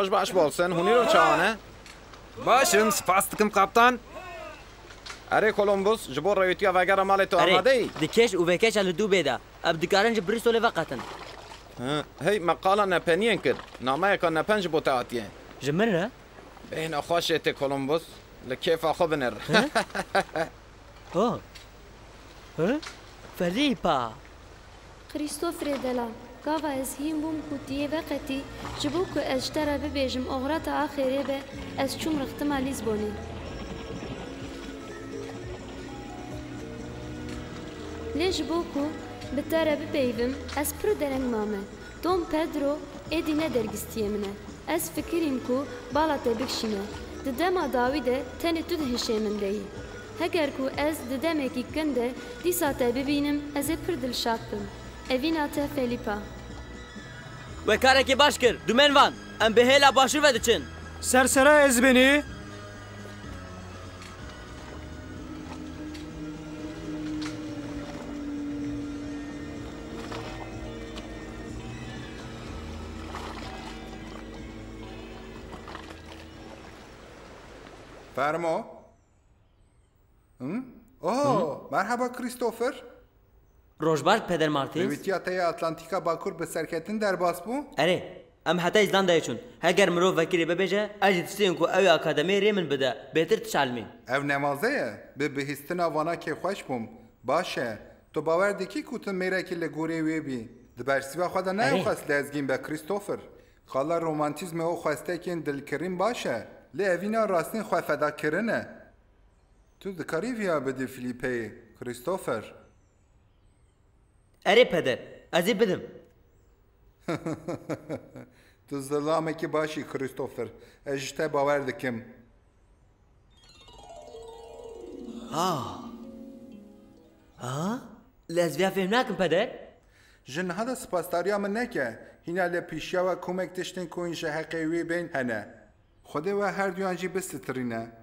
Roj baş bolsun, hûn îro çawa ne? Baş im, spas dikim, kaptan. Erê Kolombus, ji bo rêwîtiya vegera malê tu amade yî? Di kêş û vêkêşa li dû bê de. Em dikarin ji Bristolê veqetin. Hi, hey, me qala nepeniyên kir. Nameyeka nepen ji bo te hatiye. Ji min re? Bêhna xweş ê tê Kolombus. Li kêfa xwe binêr. Hi? Oh. Hi? Felipa. Krîstofrê delal, gava ez hîn bûm ku tu yê veqetî, ji bo ku ez ji te re bibêjim oxira te a xêrê be, ez çûm rextima Lîzbonê. Lê ji bo ku bi te re bipeyivim, ez pir dereng mame. Dom Pedro êdî ne dergistiyê min e. Ez fikirîm ku bala te bikişîne. Di dema dawî de tenê tu di hişê min de yî. Heger ku ez di demekî kin de dîsa te bibînim, ez ê pir dilşad bim. Evîna te Felipa. We karekî baş kir, dumen van. Em bi hêla başûr ve diçin. Sersera ez benî. Fermo. Hı? Oh, merhaba Christopher. Rojbaş Peder Martins. Rêwîtiya te ya Atlantîka Bakur bi serketin derbas bû? Erê, em heta Îzlandayê çûn. Heger mirov vekirî bibêje, ez jî distînim ku ew ê akademiyê rê min bide, bêtir tişelimî. Ev nemaze ye. Bi bihîstina vana kêfxweş bûm. Baş e. Tu bawer dikî ku tu mêrekî li gorî wê bî? Di bersîva xwe de nayê xwest lezgîn be, Christopher. Qala romantîzmê û xwestekên dilkirîn baş e. Lê evîna rastîn xwefedakirin e. Tu dikarî viya bidî Filîpeyê, Christopher? Erê peder, ez ê bidim. Tu zilamekî baş î, Christopher. Ez ji te bawer dikim. Ha. Ha? Lê ez viya fêm nakim, peder. Ji niha de spasdariya min neke. Hîna lê pêşiya we komek tiştên ku hîn ji heqê wî bên hene. Xwedê we herduyan jî bisitirîne.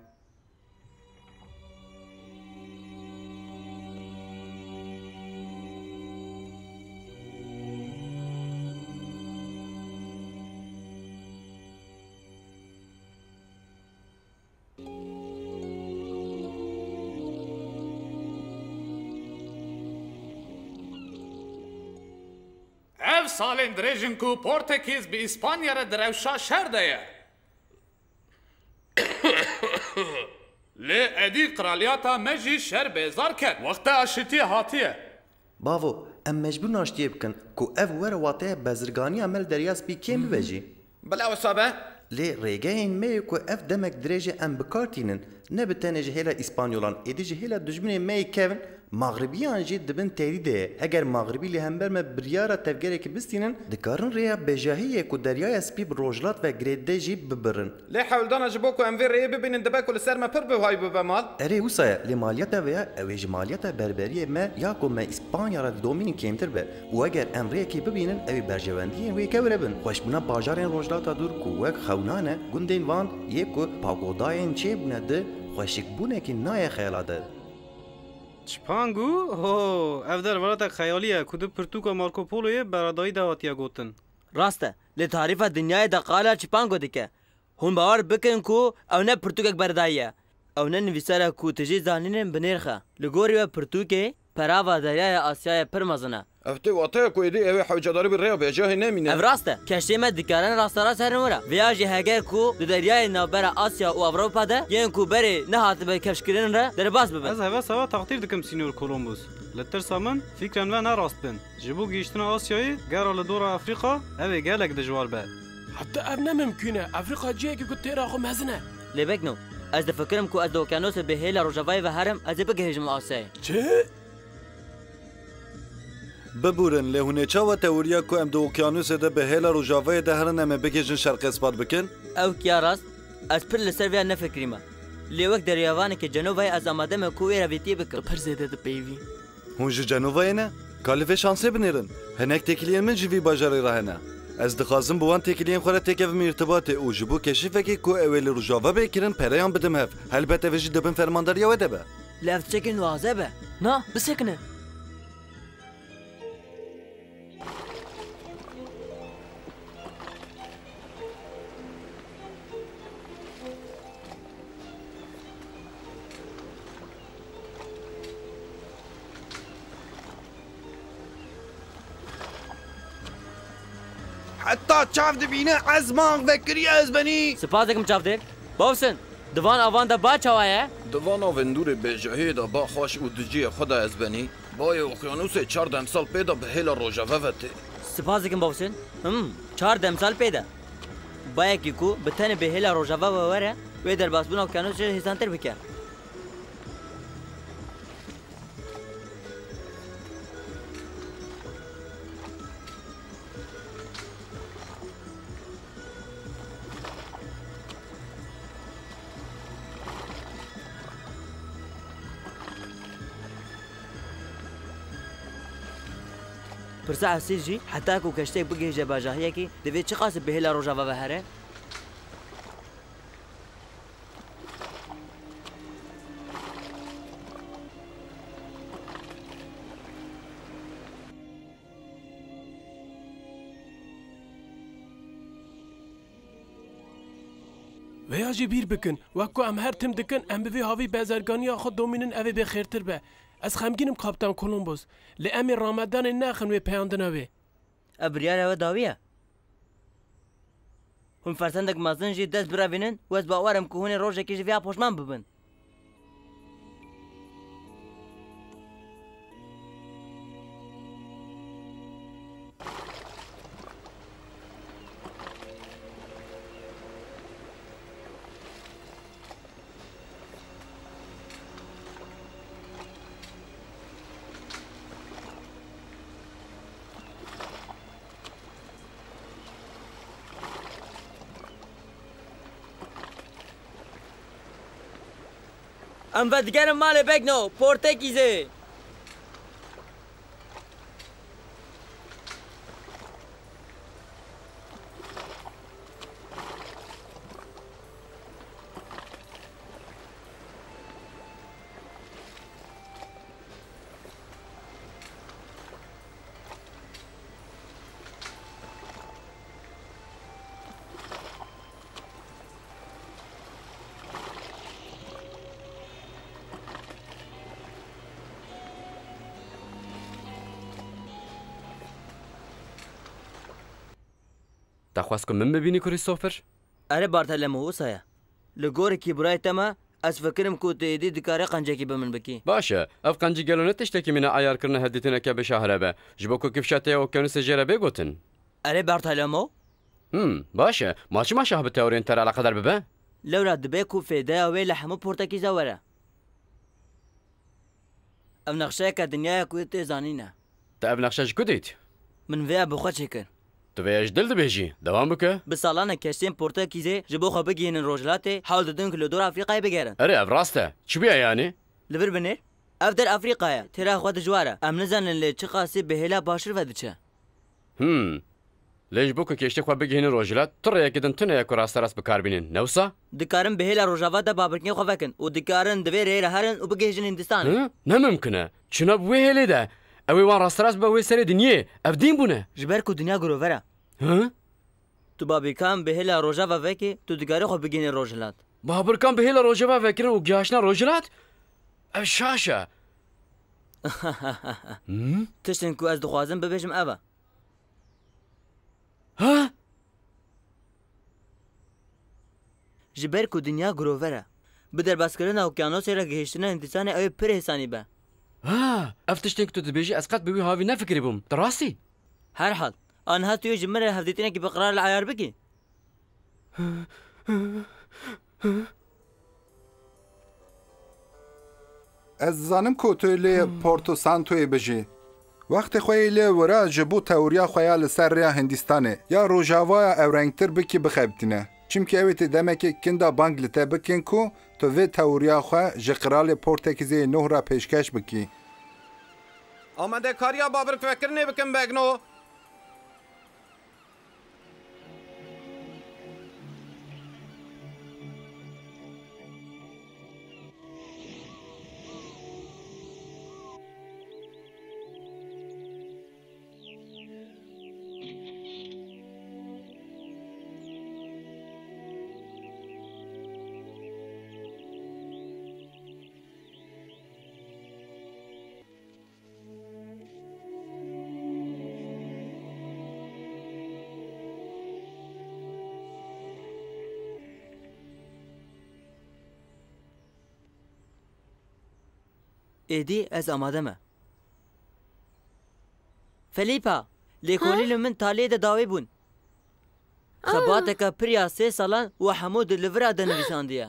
Ev salên dirêj in ku Portekîz bi Îspanya re di rewşa şer de ye. Lê êdî qraliyata me jî şer bêzar ket. Wexta aşitiyê hatiye. Bavo, em mecbûr naştiyê bikin ku ev were wateya bezirganiya me li Derya Spî kêm bibe jî. Bila wisa be. Lê rêgehên me yê ku ev demek dirêj e em bi kar tînin, ne bi tenê ji hêla Îspanyolan, êdî ji hêla dijminên me yê kevn, Maxribiyan jî di bin tehdîdê ye. Heger Maxribî li hember me biryara tevgerekî bistînin, dikarin rêya bejahiyê ku Deryaya Spî bi Rojhilat ve girêdide jî bibirin. Lê hewldana ji bo ku em vê rêyê bibînin dibe ku li ser me pir bi hay bibe mal. Erê wisa ye, lê maliyeta vê ya ew ê ji maliyeta berberiyê me ya ku me Îspanya re didomînin kêmtir be û eger em rêyekê bibînin ew ê berjewendiyên wê kewre bin. Xweşbûna bajarên Rojhilata Dûr ku wek xewna ne, gundên van yê ku pagodayên çêbûne di xweşikbûnekî nayê xeyala de. Çipangu? Ho, ev der welatek xeyalî ye ku di pirtûka Marco Poloyê beredayî de hatiye gotin. Rast e, lê tarîfa dinyayê de qala Çipangu dike. Hûn bawer bikin ku ew ne pirtûkek beredayî ye. Ew ne nivîsar e ku tijî zanînên binêrx e. Li gorî we pirtûkê perava Deryaya Asyayê pir mezin e. Ev tê wateya ku êdî ew ê hewcedarî bi rêya bejahê nemîne. Ev rast e. Keştiyê me dikarin rasterast herin wir e. Vêya jî heger ku di deryayê navbera Asya û Ewropa de yên ku berê nehatibe kifşkirin re derbas bibin. Ez hevesa we teqdîr dikim, Sînyor Kolombus. Li tirsa min, fikrên we ne rast bin. Ji bo gihîştina Asyayê, gera li dora Efrîka, ew ê gelek dijwar be. Heta ev ne mimkûn e. Efrîka cihekî ku têra xwe mezin e. Lê Begno, ez difikirim ku ez di okyanusê bi hêla rojavayê ve herim, ez ê bigihîjim Asyayê. Çi? Bibûrin, lê hûn ê çawa teoriya ku em di okyanusê de bi hêla rojavayê de herin em ê bigihîjin şerqê ispat bikin? Ew kiya rast, ez pir li ser vê ya nefikirîme. Lê wek deryavanekî Cenovayê ez amade me ku wê revîtiyê bikim. Tu pir zêde dipeyivî. Hûn ji Cenovayê ne? Ka li vê şansê binêrin. Hinek têkiliyên min ji vî bajarê re hene. Ez dixwazim bi wan têkiliyên xwe re têkevim îrtibatê û ji bo keşîfekê ku ew ê li Rojava bê kirin pereyan bidim hev. Helbet ev ê jî di bin fermandariya we de be. Lê ev tiştekî nuaze be. Na, bisekine. Heta çav dibîne ez mang vekirî ezbenî. Spas dikim çavdêr. Bawsin, di van avan de ba çawa ye? Di van avên dûrê bêjehiyê de ba xweş û di cihê xwe de ezbenî. Bayê okyanûsê çar demsal pê de bi hêla rojeve ve tê. Spas dikim Bawsin. Him, çar demsal pê de. Bayekî ku bi tenê bi hêla rojeve ve were, wê derbasbûna okyanûsê hêsantir bike. Pirsa esîl jî, heta ku keştiyek bigihîje bajahiyekî, divê çiqas bi hêla rojava ve here? Vêya jî bîr bikin, wek ku em her tim dikin, em bi vî havî bezerganiya xwe domînin, ev ê bê xêrtir be. Ez xemgîn im Kaptan Columbus, lê em ê ramedanê nexin wê peyandina wê. Ev biryara we dawî ye. Hûn fersendek mezin jî dest birevînin û ez bawer im ku hûn ê rojekê ji vêya poşman bibin. Em vedigerin malê Begno, Portekîzê. Te xwest ku min bibînî, Christopher? Erê Bartolomeo, wisa ye. Li gorî kîbrayê te me, ez fikirim ku tu êdî dikarî qencekî bi min bikî. Baş e, ev qencî gelo ne tiştekî mîna eyarkirina hevdîtineke bi şahre be, ji bo ku kifşa te ya okyanusê jê re bê gotin? Erê Bartolomeo? Hmm, baş e. Ma çima şah bi teoriyên te re eleqedar bibe? Lewra dibe ku fêdeya wê li hemû Portekîza were. Ev nexşeyeke dinyaya ku tê zanîn e. Te ev nexşe ji ku dît? Min vêya bi xwe çêkir. Tu vêya ji dil dibêjî. Dewam bike. Bi salan e keştiyên Portekîzê ji bo xwe bigihînin Rojhilatê hewl didin ku li dor Afrîkayê bigerin. Erê, ev rast e. Çi bûye yanî? Li vir binêr. Ev der Afrîka ye. Têra xwe dijwar e. Em nizanin lê çiqasî bi hêla baştir ve diçe. Hmm. Lê ji bo ku kêştê xwe bigihînin Rojhilat, tu rêyekê din tune ye ku rasterast bi kar bînin, ne wisa? Dikarin bi hêla Rojava de babirkên xwe vekin û dikarin di vê rêyê re herin û bigihîjin Hindistanê. Hi? Ne mimkin e. Çuna bi wê hêlê de? Ew ê wan rasterast bibe wê serê dinyê. Ev dîn bûne. Ji ber ku dinya girover e. Hi? Tu babirkan bi hêla Rojava vekî, tu dikarî xwe bigihînî Rojhilat. Babirkan bi hêla Rojava vekirin û gihaştina Rojhilat? Ev şaş e. Hmm? Tiştên ku ez dixwazim bibêjim ev e. Ha? Ji ber ku dinya girover e. Bi derbaskirina okyanosê re gihiştina Hindistanê ew ê pir hêsanî be. Ha, ev tiştên ku tu dibêjî ez qet bi wî havî nefikirîbûm. Tu rast î? Herhal, aniha tu yê ji min re hevdîtinekî bi qerar li eyar bikî? Ez dizanim ku tu lê Porto Santoyê bijî. Wextê xwe yê lê wira ji bo teoriya xwe ya li ser rêya Hindistanê ya Rojavaya ew rengtir bikî bixebitîne. Çimkî ew ê tê demekê kin de bang li te bikin ku tu vê teoriya xwe ji Qiralê Portekîzê yê nûh re pêşkeş bikî. Amadekariya babirkvekirinê bikin, Begno. Êdî ez amade me. Felipa, lêkolînên min taliyê de dawî bûn. Aa. Xebateke pir ya sê salan we hemû di li vira de nivîsandiye.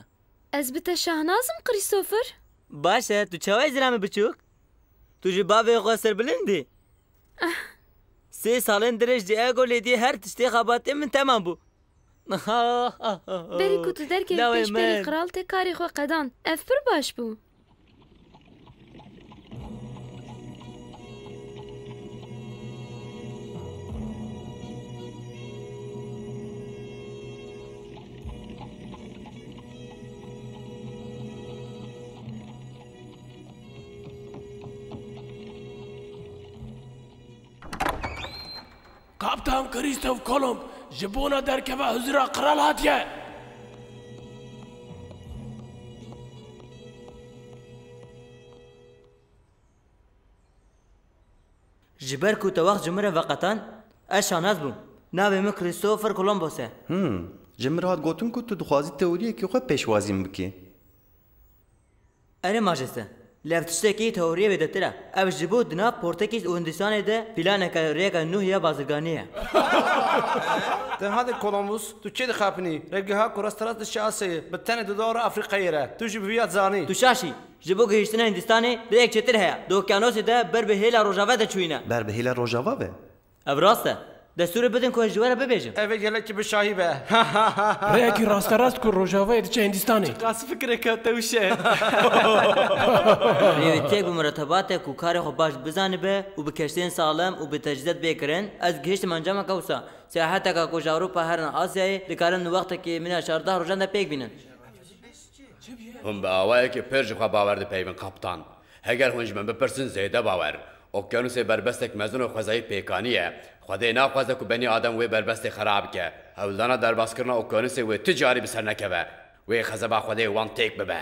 Ez bi te şahnaz im, Christopher. Baş e, tu çawa zilamê biçûk? Tu ji bavê xwe serbilind î. Ah. Sê salên dirêj Diego lêdî her tiştê xebatê min temam bû. Berî ku tu derkevî Lawê pêşberî min. Qral te karê xwe qedan. Ev pir baş bû. Kaptan Christoph Kolomb ji bona derkeva huzura qral hatiye. Ji ber ku te wext ji min re veqetan, ez şahnaz bûm. Navê min Christopher Columbus e. Hmm, ji min re hat gotin ku tu dixwazî teoriyekî xwe pêşwazî min bikî. Erê majeste, lê ev tiştekî teoriyê wêdetir e. Ev ji bo di nav Portekîz û Hindistanê de planeke rêyeke nû ya bazirganî ye. Te hadê Columbus, tu çê dixapinî? Rêgeha ku rasterast diçe Asyayê, bi tenê di dora Afrîkayê re. Tu jî bi vîya dizanî. Tu şaş î. Ji bo gihiştina Hindistanê rêyek çêtir heye. Di okyanosê de ber bi hêla rojava de çûyîne. Ber bi hêla rojava ve? Ev rast e. Destûrê bidin ku ez ji we re bibêjim. Ev ê gelekî bi şahî be. Rêyekî rasterast ku rojavayê diçe Hindistanê. Qas fikreke tewş e. Rêwîtiyek bi muretebat e ku karê xwe baş bizanibe û bi keştiyên saxlem û bi tecrîdet bê kirin. Ez gihiştim encameke wisa. Seyaheteke ku ji Ewropa herin Asyayê dikarin wextekî mîna çardeh rojan de pêk bînin. Hûn bi awayekî pir ji xwe bawer dipeyivin, kaptan. Heger hûn ji min bipirsin, zêde bawer. Okyanusê berbestek mezin û xwezayî pêkanî ye. Xwedê naxwaze ku benî adem wê berbestê xera bike. Hewldana derbaskirina okyanusê wê tu carî bi ser nekeve. Wê xezeba Xwedê wan têk bibe.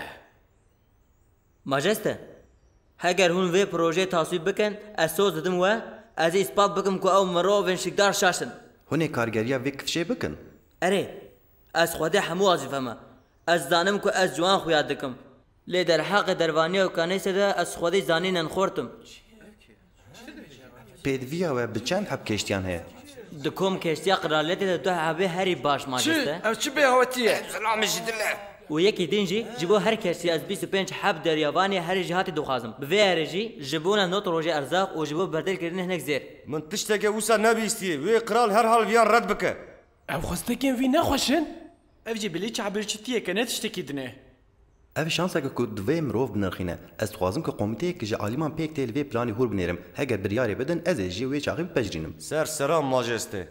Majeste, heger hûn vê projeyê taswîb bikin, ez soz didim we, ez ê îspat bikim ku ew mirovên şikdar şaş in. Hûn ê kargeriya vê kifşê bikin? Erê, ez xwedê hemû wazîfe me. Ez zanim ku ez ciwan xuya dikim. Lê derheqê dervaniya okyanusê de ez xwedî zanînen xort im. Pêdiviya we bi çend heb keştiyan heye? Di kom keştiya qiraletê de du hebê herî baş, majeste. Çi? Ev çi bêhawetî ye? Ev zilamê ji dil e. Û yekî din jî, ji bo her keştiyê ez bîst û pênc heb deryavanê herî jêhatî dixwazim. Bi vê herê jî, ji bona nod rojê erzaq û ji bo bedelkirinê hinek zêr. Min tişteke wisa nebihîstiye. Wê qral herhal viyan red bike. Ev xwestekên vî ne xweş in? Ev jî bilî çabirçitiyeke ne tiştekî din e. Ev şanseke ku divê mirov binirxîne. Ez dixwazim ku komîteyek ji alîman pêk tê li vê planê hûr binêrim. Heger biryarê bidin, ez ê jî wê çaxê bipejirînim. Ser seran, majeste.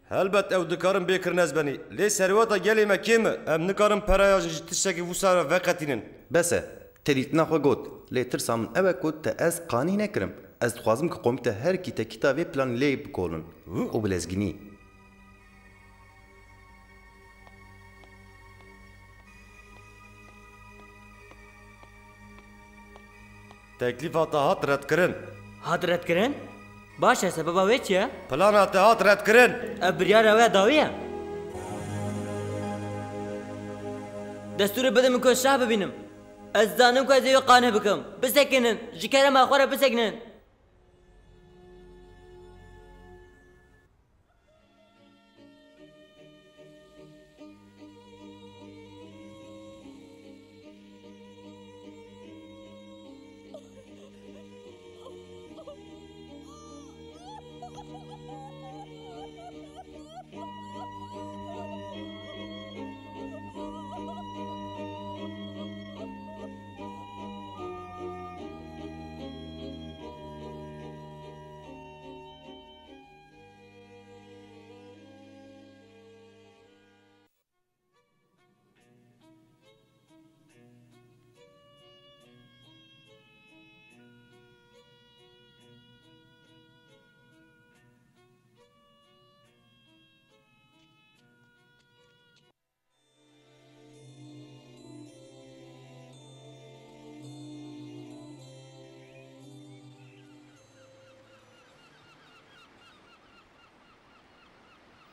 Helbet ew dikarin bê kirin ez benî. Lê serweta gelê me kêm e. Em nikarin peraya ji tiştekî wisa re veqetînin. Bes e. Te dîtina xwe got. Lê tirsa min ew e ku te ez qanî nekirim. Ez dixwazim ku komîte her kîtekîta vê planê lê bikolin. Û bi lezginî. Teklîfa te hat redkirin. Hat redkirin? Baş e, sebeba wê çi ye? Plana te hat redkirin. Ev biryara we dawî ye. Destûrê bide min ku ez şah bibînim. Ez dizanim ku ez ê wê qane bikim. Bisekinin. Ji kerema xwe re bisekinin.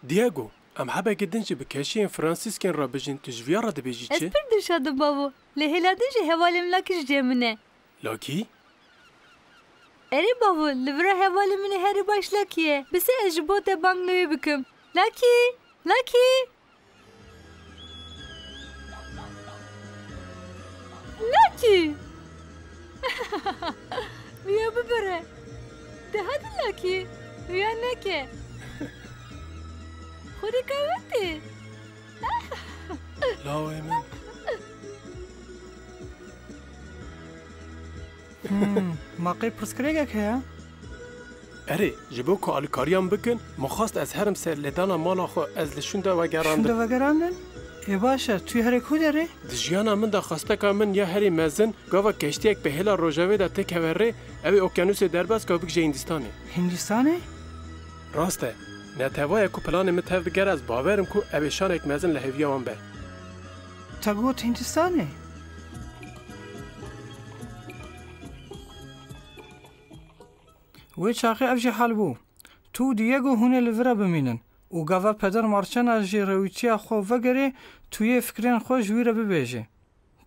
Diego, em hebekê din jî bi keşiyên Fransîskên re bijîn, tu ji viya re dibêjî çi? Ez pir dilşad im bavo. Lê hêla din jî hevalê min Lakî ji cem min e. Lakî? Erê bavo, li vira hevalê min ê herî baş Lakî ye. Bisê ez ji bo te bang li wê bikim. Lakî! Lakî! Lakî! Viya bibire. De hadi Lakî, viya neke. Xwedî kawetê. Lawê min. Hmm, ma qey pirsgirêkek heye? Erê, ji bo ku alîkariyan bikin, min xwest ez herim ser lêdana mala xwe, ez li şûnde vegerandin. Şûnde vegerandin? Ê baş e, tu yê herê ku derê? Di jiyana min de xwesteka min ya herî mezin, gava keştiyek bi hêla rojevê de têkeve rê, ew ê okyanûsê derbas ka bigije Hîndistanê. Hîndistanê? Rast e. Netewaya ku planê min tev bigere, ez bawer im ku ew ê şanek mezin li hêviya wan be. Te got Hîndistanê? Wê çaxê ev jî hal bû. Tu û Diego hûn ê li vira bimînin û gava peder Marçena jî rêwîtiya xwe vegerê, tu yê fikrên xwe ji wî re bibêjî.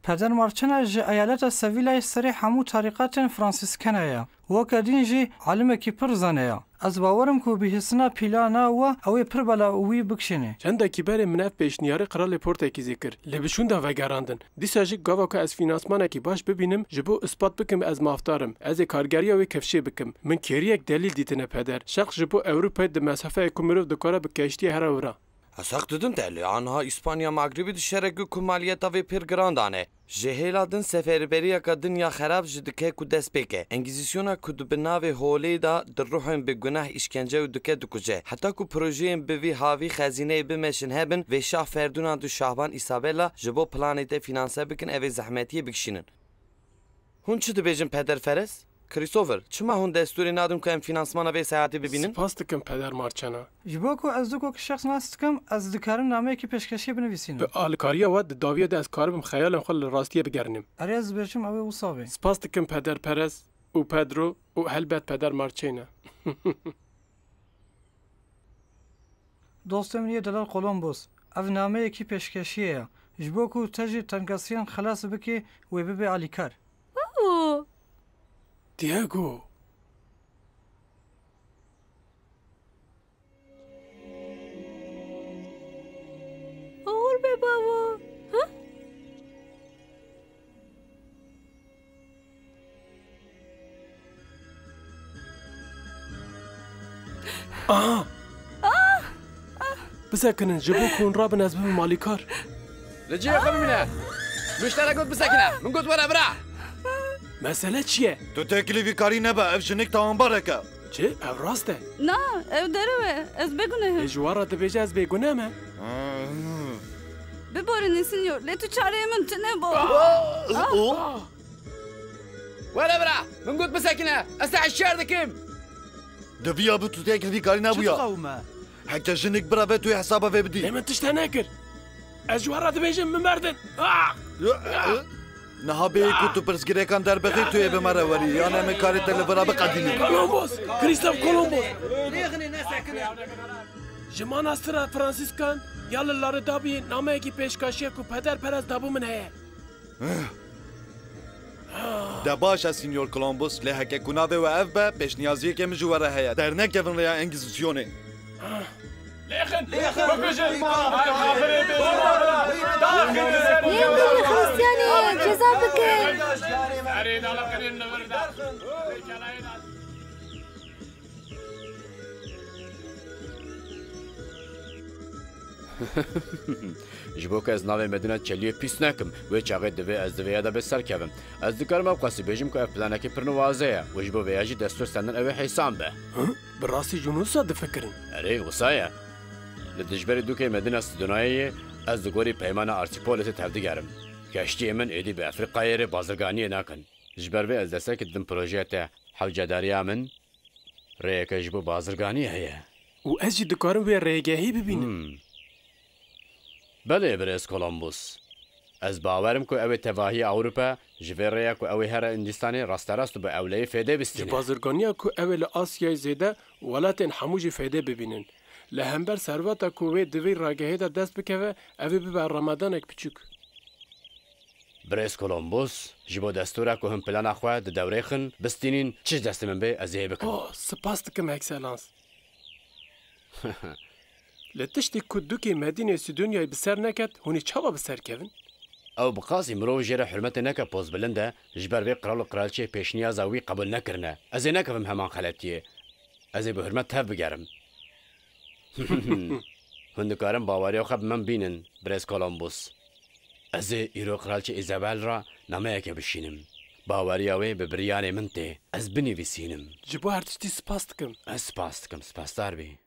Peder Marçena ji eyaleta Sevîlayê serê hemû tarîqatên Fransîskena ye. Weke din jî alimekî pir zane ye. Ez bawer im ku bihîstina pîlana we ew ê pir bela wî bikişînê. Çendekî berê min ev pêşniyarê Qralê Portekîzê kir. Lê bi şûnda vegerandin. Dîsa jî gava ku ez fînansmanekî baş bibînim, ji bo ispat bikim ez mafdar im, ez ê kargeriya wê kevşê bikim. Min kêriyek delîl dîtine peder. Şex ji bo Ewropayê di mesafeyê ku mirov dikare bi keştiyê here wira. Ez heq didim te, lê aniha Îspanya Mexribî di şerekî ku maliyeta vê pir giran dane. Ji hêla din seferberiyeke din ya xerab jî dike ku dest pê ke. Engîzîsyona ku di bi navê holê de di ruhên bi guneh îşkence û dike dikuje. Heta ku projeyên bi vî havî xezîneyê bimeşin hebin, vê şah Ferdinand û şahban Isabella ji bo planê te fînanse bikin, ev ê zehmetiyê bikişînin. Hûn çi dibêjin peder Ferez? Christopher, çima hûn destûrê nadin ku em fînansmana vê seyahatê bibînin? Spas dikim peder Marçena. Ji bo ku ez du kok şexs nas dikim, ez dikarim nameyekî pêşkeşiyê binivîsînim. Bi alîkariya we di dawiya de ez karibim xeyalên xwe li rastiyê bigerînim. Erê ez dibêjim ew ê wisa be. Spas dikim peder Perez û Pedro û helbet peder Marçena. Dostê min yê delal Kolombos, ev nameyekî pêşkeşiyê ye. Ji bo ku te ji tengasiyên xelas bikê, wê bibe alîkar. Babo! Diego! Oxir be babo! Ha? Aha! Bisekinin, ji bo ku hûn rabin ez bibim alîkar. Li cihê xwe bimîne. Muşterek got bisekine. Min got were bira. Mesele çi ye? Tu têkilî vî karî nebe, ev jinik tawanbarek e. Çi? Ev rast e? Na, ew derew e. Ez bêguneh im. Ê ji wan re dibêje ez bêguneh me? Biborînin, sinyor, lê tu çareyê min tune bû. Were bira, min got bisekine, ez te hişyar dikim. Di viya bi tu têkil vî karî nebûya. Çi dixew me? Heke jinik bira ve tu yê hesaba vê bidî. Lê min tişt te nekir. Ez ji we re dibêjim, min berdin. Ah! Niha bêyî ku tu pirsgirêkan derbixî, tu yê bi me re werî, yan em ê karê te li vir re biqedînin. Kolombos! Krîstof Kolombos! Ji manastira Fransîskan ya li Laredabiyê nameyekî pêşkaşiye ku peder Perez dabû min heye. De baş e, Sinyor Kolombos, lê heke ku navê we ev be, pêşniyaziyekê min ji we re heye. Dernekevin rêya Engîzisyonê. Lêxin! Lêxin! Bikujin! Ay, xafirê bê! Daxin! Yên dilî Xristiyanê ceza bikin! Erê, dala kirin li vir de. Ji bo ku ez navê Medîna Çeliyê pîs nekim, wê çaxê divê ez di vêya de bi ser kevim. Ez dikarim ew qasî bêjim ku ev planekî pir nuwaze ye û ji bo vêya jî destûr sendin ew ê hêsan be. Hi? Bi rastî jî hûn wisa difikirin? Erê, wisa ye. Li dijberî dûkê Medîna Sidonayê yê ez di gorî peymana Artîpolisê tevdigerim. Keştiyê min êdî bi Efrîqayê rê bazirganiyê nakin. Ji ber vê ez destekî didim projeya te, hewcedariya min rêyeke ji bo bazirganiyê heye. Û ez jî dikarim wê rêgehê bibînim. Hmm. Belê, birêz Kolombus. Ez bawer im ku ew ê tevahiya Ewropa ji vê rêya ku ew ê here Hindistanê rasterast û bi ewleyî fêdê bistîne. Ji bazirganiya ku ew ê li Asyayê zêde û welatên hemû jî fêdê bibînin. Li hember serveta ku wê di vî ragehê de dest bikeve, ev ê bibe remedanek piçûk. Birêz Kolombos, ji bo destûra ku him plana xwe di dewrê xin bistînîn, çi ji destê min bê, ez ê bikim. Oh, spas dikim, Ekselans. Li tiştî ku dûkê Medînê Sidonyayê bi ser neket, hûn ê çawa bi ser kevin? Ew bi qasî mirov jê re hurmetê neke pozbilind e, ji ber vê qral û qraliçeyê pêşniyaza wî qebûl nekirine. Ez ê nekevim heman xeletiyê. Ez ê bi hurmet tev bigerim. Hûn dikarin baweriya xwe bi min bînin, birêz Kolombus. Ez ê îro Qraliçe Îzabel re nameyekê bişînim. Baweriya wê bi biryarê min tê. Ez binivîsînim. Ji bo her tiştî spas dikim. Ez spas dikim, spasdar bî.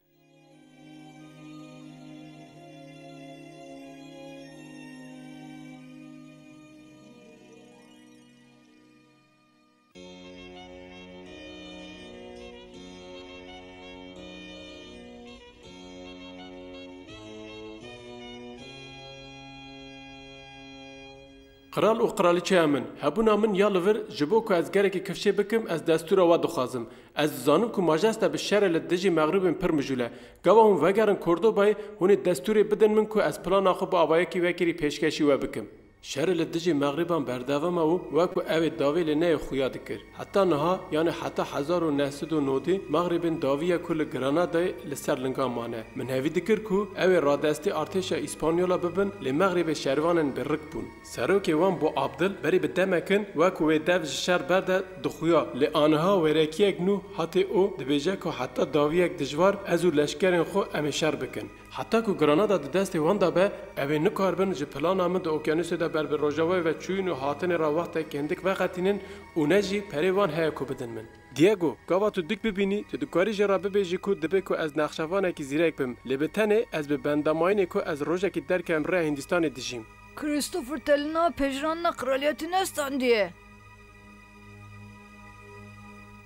Qral û qraliçeya min, hebûna min ya li vir, ji bo ku ez gelekî kifşê bikim, ez destûra we dixwazim. Ez dizanim ku majeste bi şerê li dijî Mexribên pir mijûl e. Gava hûn vegerin Kordobayê, hûn ê destûrê bidin min ku ez plana xwe bi avayekî vekirî pêşkêşî we bikim. Şerê li dijî Mexrîban berdewam e û wek ku ew ê dawî li neyê xuya dikir. Heta niha, yanî heta hezar û neh sed û nodî, Mexrîbên dawî ye ku li Granadayê li ser lingan mane. Min hevî dikir ku ew ê radestî artêşa Îspanyola bibin, lê Mexrîbê şervanên bi rik bûn. Serokê wan Bo Abdil berî bi demekin, wek ku wê dev ji şer berde, dixuya. Lê aniha wêrekiyek nû hatê û dibêje ku heta dawiyek dijwar ez û leşkerên xwe em ê şer bikin. Heta ku Granada di destê wan de be, ew ê nikaribin ji plana min di okyanusê de ber bi rojavayê ve çûyîn û hatinê re wextek hindik veqetînin û ne jî perê wan heye ku bidin min. Diego, gava tu dik bibînî, tu dikarî jê re bibêjî ku dibe ku ez nexşevanekî zîrek bim, lê bi tenê ez bi bendamayînê ku ez rojekî derkevim rêya Hîndistanê dijîm. Christopher te li nav pejirandina qraliyetê nestandiye.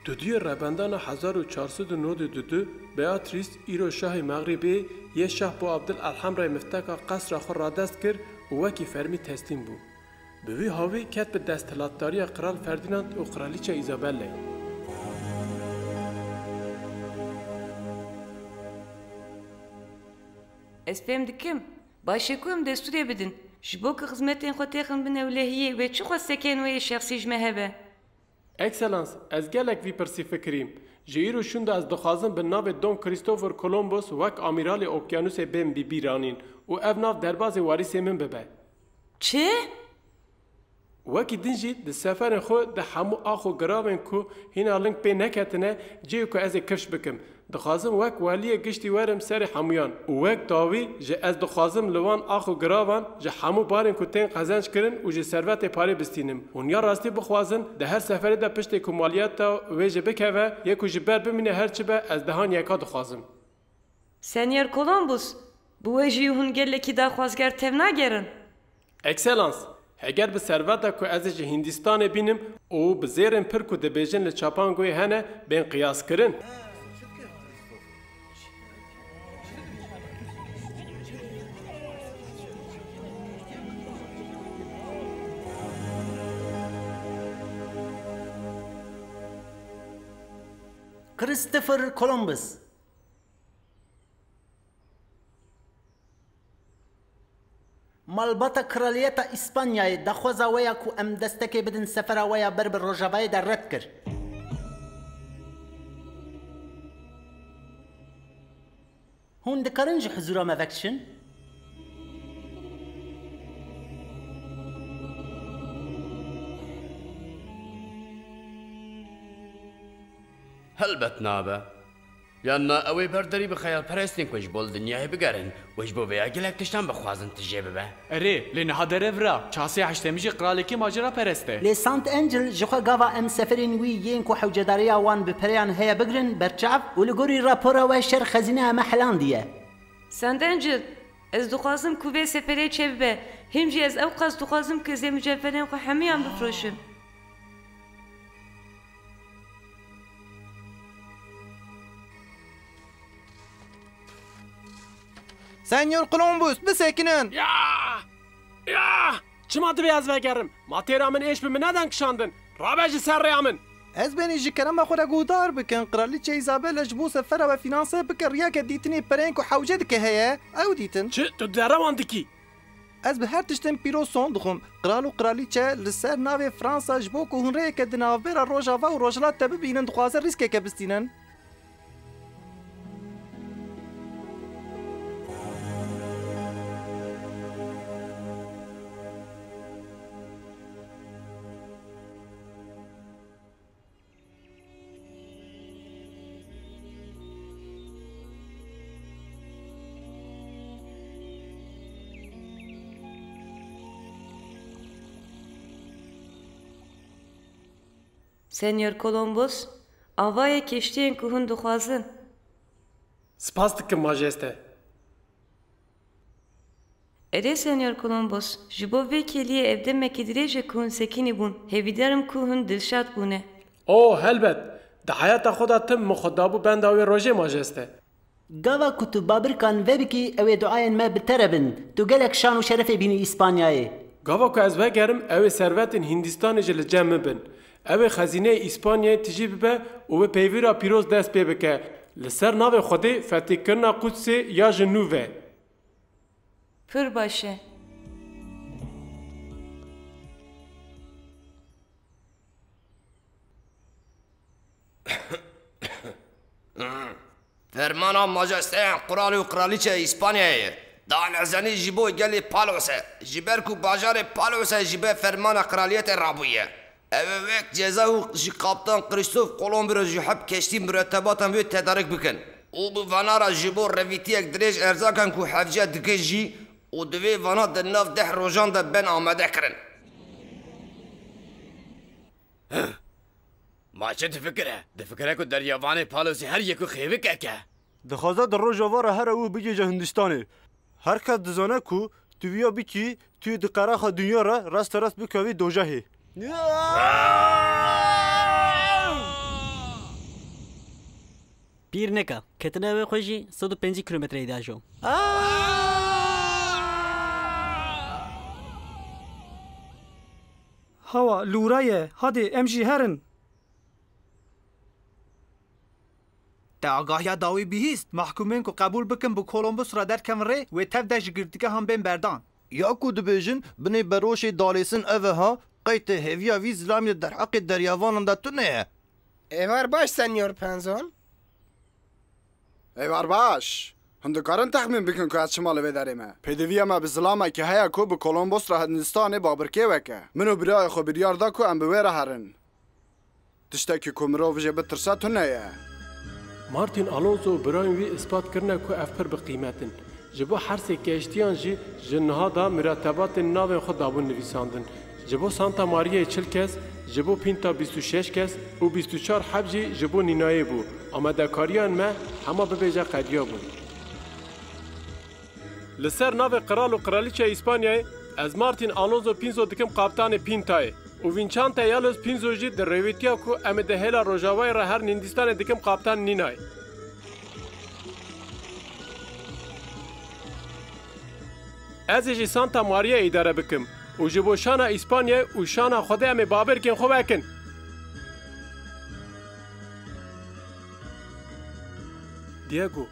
Duduyê Rebendana hezar û çar sed û nod û du, Beatrice, îro şahê Mexrîbê, yê şah Bo Abdil Elhemrayê mifteka qesra xwe radest kir û wekî fermî teslîm bû. Bi wî hawî ket bi desthilatdariya Qral Ferdinand û Qralîçe Îzabelleyê. Ez fêm dikim. Baş e ku em destûrê bidin. Ji bo ku xizmetên xwe têxin bin ewlehiyê, wê çi xwestekên wê yê şexsî ji me hebe? Ekselans, ez gelek vî pirsî fikirîm. Ji îro şûnde ez dixwazim bi navê Don Christopher Columbus wek Amîralê Okyanusê bêm bîbîranîn û ev nav derbazê warîsê min bibe. Çi? Wekî din jî di seferên xwe de hemû ax û giravên ku hîna ling pê neketine, cihê ku ez ê kifş bikim. Dixwazim wek weliyê giştî werim serê hemûyan û wek dawî jî ez dixwazim li wan ax û giravan ji hemû barên ku tên qezenc kirin û ji servetê parê bistînim. Hûn ya rastî bixwazin, di her seferê de piştê ku maliyeta wê jî bikeve, yê ku ji ber bimîne her çi be, ez dehan yeka dixwazim. Senyor Columbus, bi we jî hûn gelekî daxwazger tevnagerin? Ekselans, heger bi serveta ku ez ê ji Hîndistanê bînim û bi zêrên pir ku dibêjin li Çapangoyê hene, bên qiyaskirin. Christopher Columbus. Malbata Kraliyeta Îspanyayê daxwaza we ya ku em destekê bidin sefera we ya ber bi Rojavayê de red kir. Hûn dikarin ji huzûra me vekişin? Helbet nabe. Yanna ew ê ber derî bi xeyalperestên ku ji bo li dinyayê bigerin û ji bo vêya gelek tiştan bixwazin tijê bibe. Erê, lê niha derev ra, Çasê Heştemî jî qralekî maceraperest e. Lê Sant Angel ji xwe gava em seferên wî yên ku hewcedariya wan bi pereyan heye bigirin berçav û li gorî rapora we şer xezîneya me helandiye. Sant Angel, ez dixwazim ku vê seferê çêbibe. Hîn jî ez ewqas dixwazim ku ez ê mucevherên xwe hemûyan bifroşim. Senyor Columbus, bisekinin! Ya! Ya! Çima divê ez vegerim? Ma têra min êş bi min neden kişandin? Rabe ji ser rêya min! Ez benî ji kerema xwe re guhdar bikin, Qraliçe Îzabela ji bo sefera we fînanse bike riyeke dîtinê pereyên ku hewce dike heye, ew dîtin. Çi? Tu derewan dikî? Ez bi her tiştên pîroz son dixwim. Qral û qralîçe li ser navê Fransa ji bo ku hûn rêyeke di navbera Rojava û Rojhilat de bibînin, dixwaze rîskeke bistînin. Senyor Kolombos, ava ye keştiyên ku hûn dixwazin. Spas dikim, Majeste. Erê, Senyor Kolombos, ji bo vê kêliyê ev demekî dirêj e ku hûn sekinî bûn. Hêvîdar im ku hûn dilşad bûne. O, helbet. Di heyata xwe de tim min xwe dabû benda wê rojê, Majeste. Gava ku tu babirkan vebikî, ew ê duayên me bi te re bin. Tu gelek şan û şerefê bînî Îspanyayê. Gava ku ez vegerim, ew ê servetên Hîndistanê jî li cem min bin. Ew ê xezîneyê Îspanyayê tijî bibe û wê peyvîra pîroz dest pê bike. Li ser navê Xwedê fetihkirina Qudsê ya ji nû ve. Pir baş e. Fermana majesteyan qral û qralîçe Îspanyayê ye. Danezenî ji bo gelê Palos e. Ji ber ku bajarê Palos e, ji ber fermana qraliyetê rabûye. Ew ê wek ceza û ji kaptan Krîstof Kolomb re ji heb keştî muretebatan wê tedarik bikin. Û bi vana re ji bo revîtiyek dirêj erzakan ku hevce dikin jî û divê vana di nav deh rojan de bên amade kirin. Ma çi difikire? Difikire ku deryavanê Palosê her yek û xêvikek e. Dixwaze di rojava re here û bigihîje Hindistanê. Her kes dizane ku tu viya bikî, tu yê di qerexa dinya re resterast bikevî dojehê. Pîr neka, ketina wê xwe jî sed û pêncî kilometreyê diajo. Hawa, lûra ye. Hadê, em jî herin. Te agahiya dawî bihîst? Mehkûmên ku qebûl bikin bi Kolombus re derkevin rê, wê tev de ji girtîgehan bên berdan. Ya ku dibêjin, binê beroşê dalêsin ev e ha, qey te hêviya vî zilamî li derheqê deryavanan de tune ye. Êvar baş, Senyor Penzon. Êvar baş. Hûn dikarin texmîn bikin ku ez çima li vê derê me? Pêdiviya me bi zilamekî heye ku bi Kolombos re Hindistanê babirkê weke. Min û birayê xwe biryar da ku em bi wê re herin. Tiştekî ku mirov jê bitirse tune ye. Martin Alonso û birayên wî ispat kirine ku ev pir bi qîmet in. Ji bo her sê keştiyan jî ji niha de muretebatên navên xwe dabûn nivîsandin. Ji bo Santa Mariayê çil kes, ji bo Pinta bîst û şeş kes û bîst û çar heb jî ji bo Nînayê bû. Amadekariyan me hema bibêje qediya bûn. Li ser navê Qral û Qralîçeya Îspanyayê, ez Martin Alonso Pinzo dikim kaptanê Pintayê û Vinçante Yalos Pinzo jî di rêwîtiya ku em ê di hêla rojavayê re herin Hîndistanê dikim kaptan Nînayê. Ez ê jî Santa Maria îdare bikim û ji bo şana Îspanyayê û şana Xwedê em ê babirkên xwe vekin. Diego,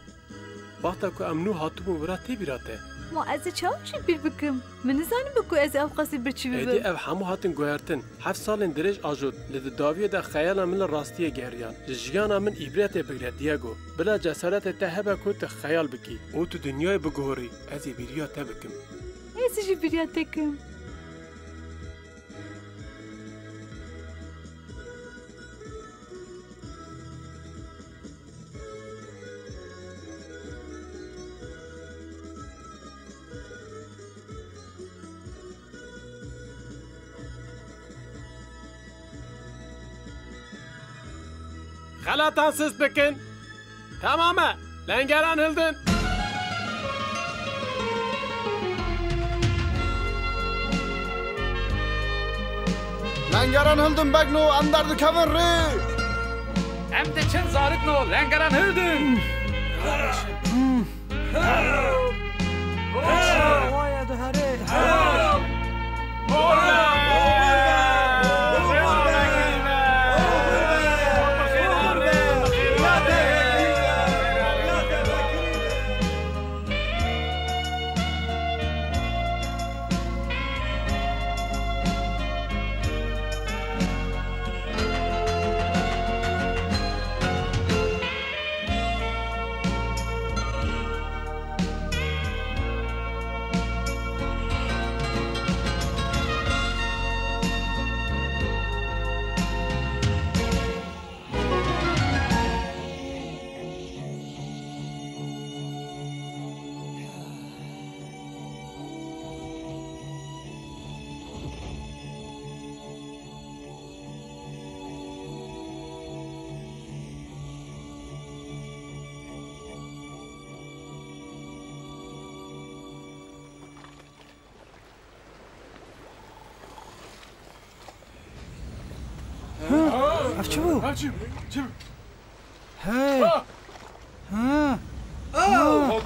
wexta ku em nû hatibûn wira tê bîra te? Ma ez ê çawa jî bîr bikim? Min nizanibû ku ez ê ewqasî birçî bibim. Êdî ev hemû hatin guhertin. Heft salên dirêj ajot, lê di dawiyê de xeyala min li rastiyê geriyan. Ji jiyana min îbretê bigre, Diego. Bila cesaretê te hebe ku tu xeyal bikî û tu dinyayê biguhorî, ez ê bîriya te bikim. Ez jî bîriya te kim. Xelatan sist bikin. Tamam e. Lengeran hildin. Lengeran hildin begno, em derdikevin rê. Em diçin zarikno, lengeran hildin. Ev çi bû? Ev çi? Çi? Hey! Ha! Ha! Ha!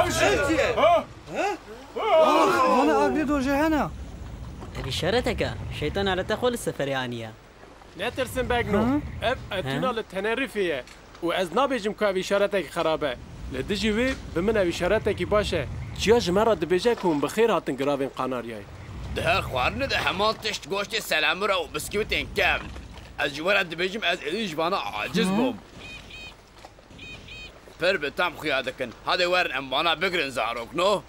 Ev çi ye? Ha! Ha! Ah, vana agirê dojehê hene. Ev îşareteke. Şeytan alete xwe li seferê aniye. Netirsin Begno. Hı? Ev Etuna Hı? li Tenerifê ye. Û ez nabêjim ku ev îşaretek xerab e. Li dijî wê bi min ev îşaretekî baş e. Çiya ji me re dibêje ku hûn bi xêr hatin giravên Qanaryayê. Di her xwarinê de heman tişt goştê selemura û biskûtên kevn. Ez ji we re dibêjim ez êdî ji vana aciz Hı? bûm. Pir bi tam xuya dikin. Hadê werin em vana bigirin zarokno.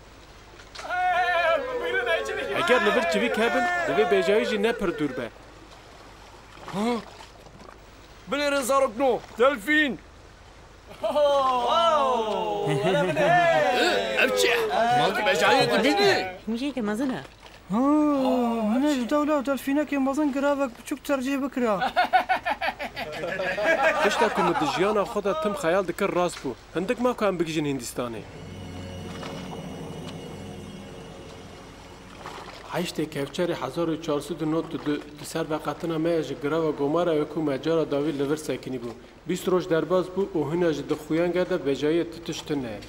Eger li vir çivîk hebin, divê bêjayî jî ne pir dûr be. Ha? Binêrin zarokno, delfîn! Ev çi ye? Malkî bejayê dibînî? Himjiyeke mezin e. Ha, hûn ê ji dewla delfînekê mezin giravek biçûk tercîh bikira. Tişta ku min di jiyana xwe de tim xeyal dikir rast bû. Hindik ma ku em bigihîjin Hîndistanê. Heştê Kevçerê hezar û çar sed û nod û du di ser veqetina me ya ji girava Gomara ye ku me cara dawî li vir sekinîbû. Bîst roj derbas bû û hûna jî di xuyanga de bejayiyê ti tişt tune ye.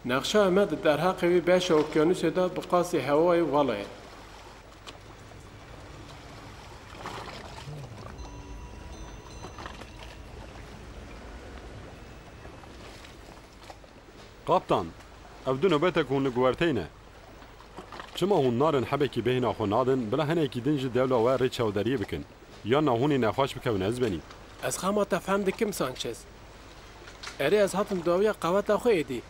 Nexşa me di derheqê vê beşa okyanûsê de bi qasî hewayê vala ye. Kaptan, ev du nobetek hûn li guherteyî ne. Çima hûn narin hebekî bêhna xwe nadin, bila hinekî din ji dewla we rê çavderiyê bikin? Yan na hûn ê nexweş bikevin ez benî. Ez xema te fehm dikim, Sanchez. Erê, ez hatim dawiya qeweta xwe êdî.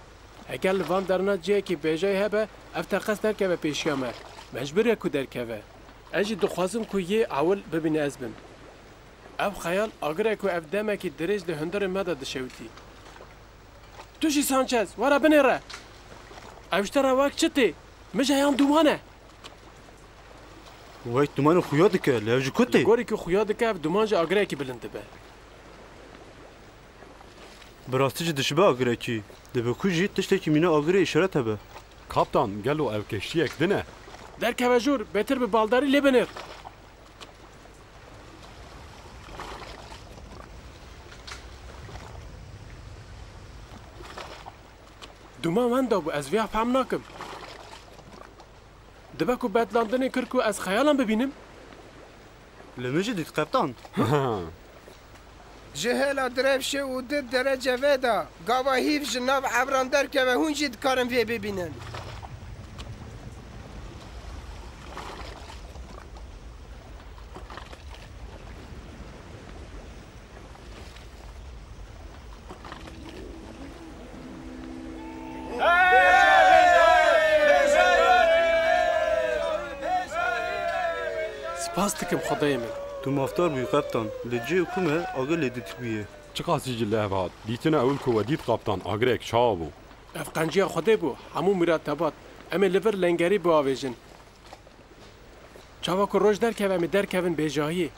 Eger li van derna cihekî bêjayî hebe, ev teqez derkeve pêşiya me. Mecbûr e ku derkeve. Ez jî dixwazim ku yê ewil bibîne ez bim. Ev xeyal agirek ku ev demekî dirêj di hundirê me de dişewitî. Tu jî Sanchez, were binêre. Ew ji te re wek çi tê? Mij e yan duman e? Wek dumanê xuya dike, lê ev ji ku tê? Li gorî ku xuya dike, ev duman ji agirekî bilind dibe. Bi rastî jî dişibe agirekî. Dibe ku jî tiştekî mîna agirê îşaret hebe. Kaptan, gelo ev keştiyek din e? Derkeve jor, bêtir bi baldarî lê binêr. Duman wenda bû, ez vêya fehm nakim. Dibe ku betlandinê kir ku ez xeyalan bibînim. Li min jî dît, qeptan. Ji hêla direvşê û di derece vê de gava hîv ji nav ebran derkeve, hûn jî dikarin vê bibînin. Spas dikim Xwedayê min. Tu mafdar bûyî qeptan. Li cihê ku me agir lê dîtibûye. Çiqasî jî li hev hat. Dîtina ewil ku we dît qeptan, agirek çawa bû? Ev qenciya Xwedê bû. Hemû miratebat. Em ê li vir lengerî biavêjin. Çawa ku roj derkeve, em ê derkevin bêjahiyê.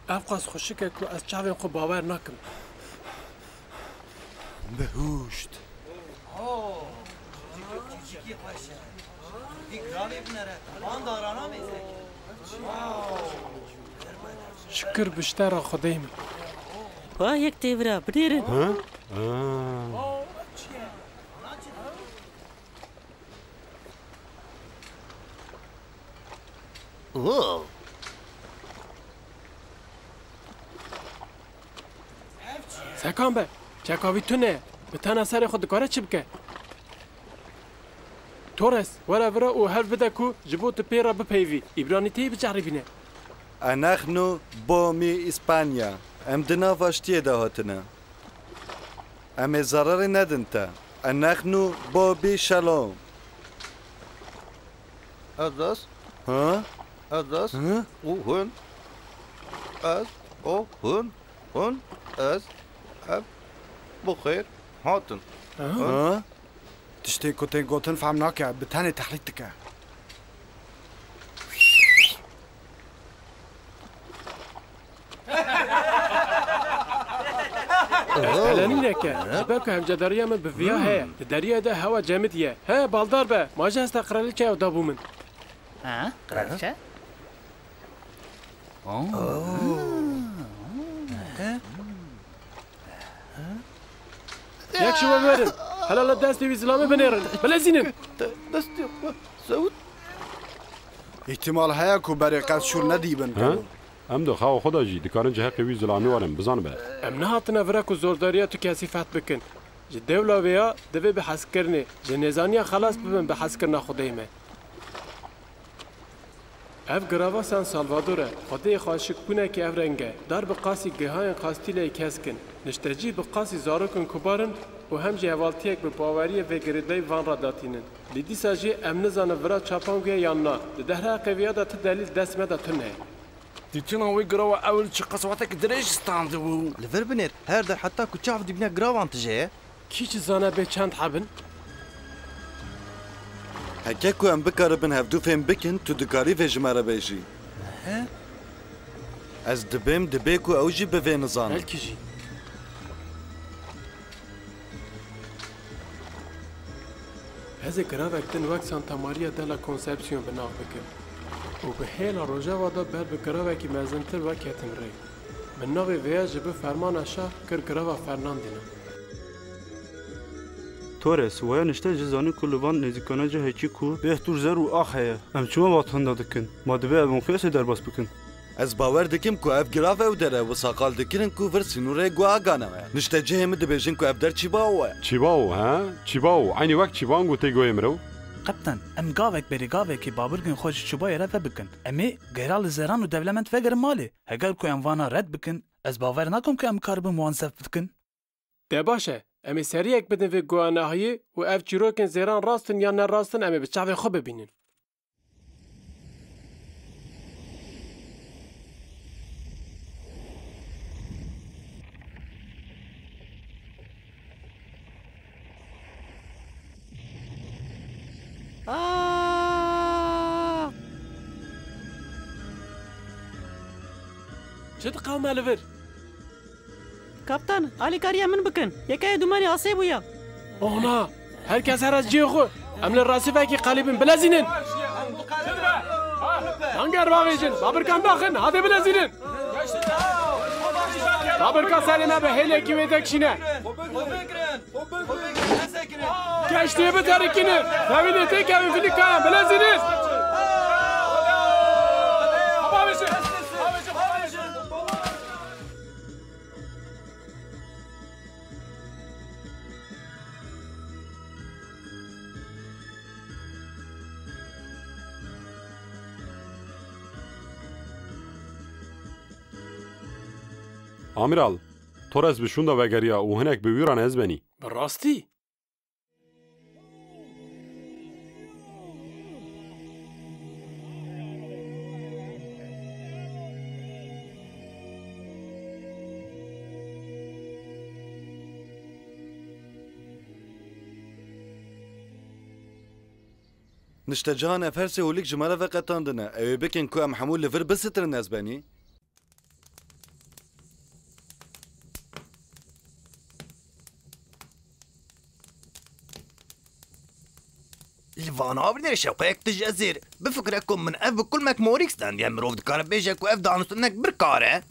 Ev qas xweşik e ku ez çavên xwe bawer nakim. Bihuşt. Şikir bi ji te re Xwedê min. Pa yek têvira binêrin. Ha? Ha. Oo. Sekan be, çeka wî tune ye. Bi tena serê xwe dikare çi bike? Torres, were vira û hewl bide ku ji bo tu pê re bipeyivî. Îbranîteyî biceribîne. Anexnu bomi Îspanya. Em di nav aştiyê de hatine. Em ê zerarê nedin te. Anexnu bobi şalom. Ez, ez, Ha? ez, ez, Hı? û hûn, ez, o, hûn, hûn, ez, ev, bi xêr hatin. Aha. Hûn, Ha? Tiştê ku tên gotin fehm nake, bi tenê tehlît dike. Ez pelenîneke, ji ber ku hemcedariya min bi viya heye. Di deriyê de hewa cemidî ye. He, baldar be, ma jî hesta qiraliçeya da bû min. Ha, qiraliçe? Yek ji we werin. Helala destê wî zilamê binêrin. Bilezînin. Destê xwe zewt. Îhtimal heye ku berê qet şûr nedîbin. Ha? Em di xewa xwe de jî dikarin ji heqê wî zilamî werin, bizanibe. Em nehatine vira ku zordariya tu kesî feth bikin. Ji dewla vê ya divê bi hezkirinê, ji nêzaniya xelas bibin bi hezkirina Xwedê me. Ev girava San Salvador e. Xwedê xwe şik bûnekî ev reng e. Dar bi qasî gihayên Qastîleyê kesk in. Niştecî bi qasî zarokên kubar in û hem jî hevaltiyek bi baweriyê vê girêdayî van re datînin. Lê dîsa jî em nizanin vira çapanguye yan na. Di dehreqê vêya de ti delîl dest me de tune ye. Dîtina wê girava ewil çi qesawetekî dirêj standibû. Li vir binêr, her der heta ku çav dibîne giravan tije ye. Kî jî zane bê çend heb in? Heke ku em bikaribin hevdû fêm bikin, tu dikarî vê ji me re bêjî. He? Ez dibêm, dibê ku ew jî bi vê nizane. Belkî jî. Ez ê giravek din wek Santa Maria de la Concepción bi nav bikim û bi hêla rojeva de ber bi giravekî mezintir veketim rê. Min navê vêya ji bi fermana şah kir girava Fernandina. Torres, waya nişte jî zanî ku li van nêzîkana cihekî ku bêhtir zer û ax heye. Em çima vat hinda dikin? Ma divê ev mûqiyesê derbas bikin? Ez bawer dikim ku ev girav ew der e, wisa qal dikirin ku vir sînorê Guagana ye. Niştecihê min dibêjin ku ev der Çîbao ye. Çîbao, he? Çîbao, eynî wek çîbango tê goyê mirov. Qeptan, em gavek berê gavekê babirgên xwe ji Çîbaoyê re vebikin. Em ê gera li zêran û dewlemend vegerin malê. Heger ku em vana red bikin, ez bawer nakim ku em karibin wan zeft bikin. De baş e, em ê seriyek bidin vê guanahiyê û ev çîrokên zêran rast in yan ne rast in, em ê bi çavê xwe bibînin. Aa! Çi diqewime li vir? Kaptan, alîkariya min bikin. Yekeyê dûmanê asê bûya. Oh na! Her kes here cihê xwe. Em li rasîfekî qelîbin. Bilezînin! Langer bavêjin. Babirkan daxin. Hadê bilezînin! Babirka serê me bi hêlekî wê dekişîne. Geştiyê biterikînin. Tevîlê têkevin filîkayan. Bilezînin! Bavêjin! Amiral, Torres bi şûnda vegeriya û hinek bi wî re nez benî. Bi rastî? Niştecan ev her sê holîk ji me re veqetandine. Ew ê bikin ku em hemû li vir bisitin ez benî. Li vana binêre şewqeyek tije zêr. Bifikire ku min ev bi kulmek morîk stendiye. Mirov dikare bêje ku ev danûstinek bi kar e.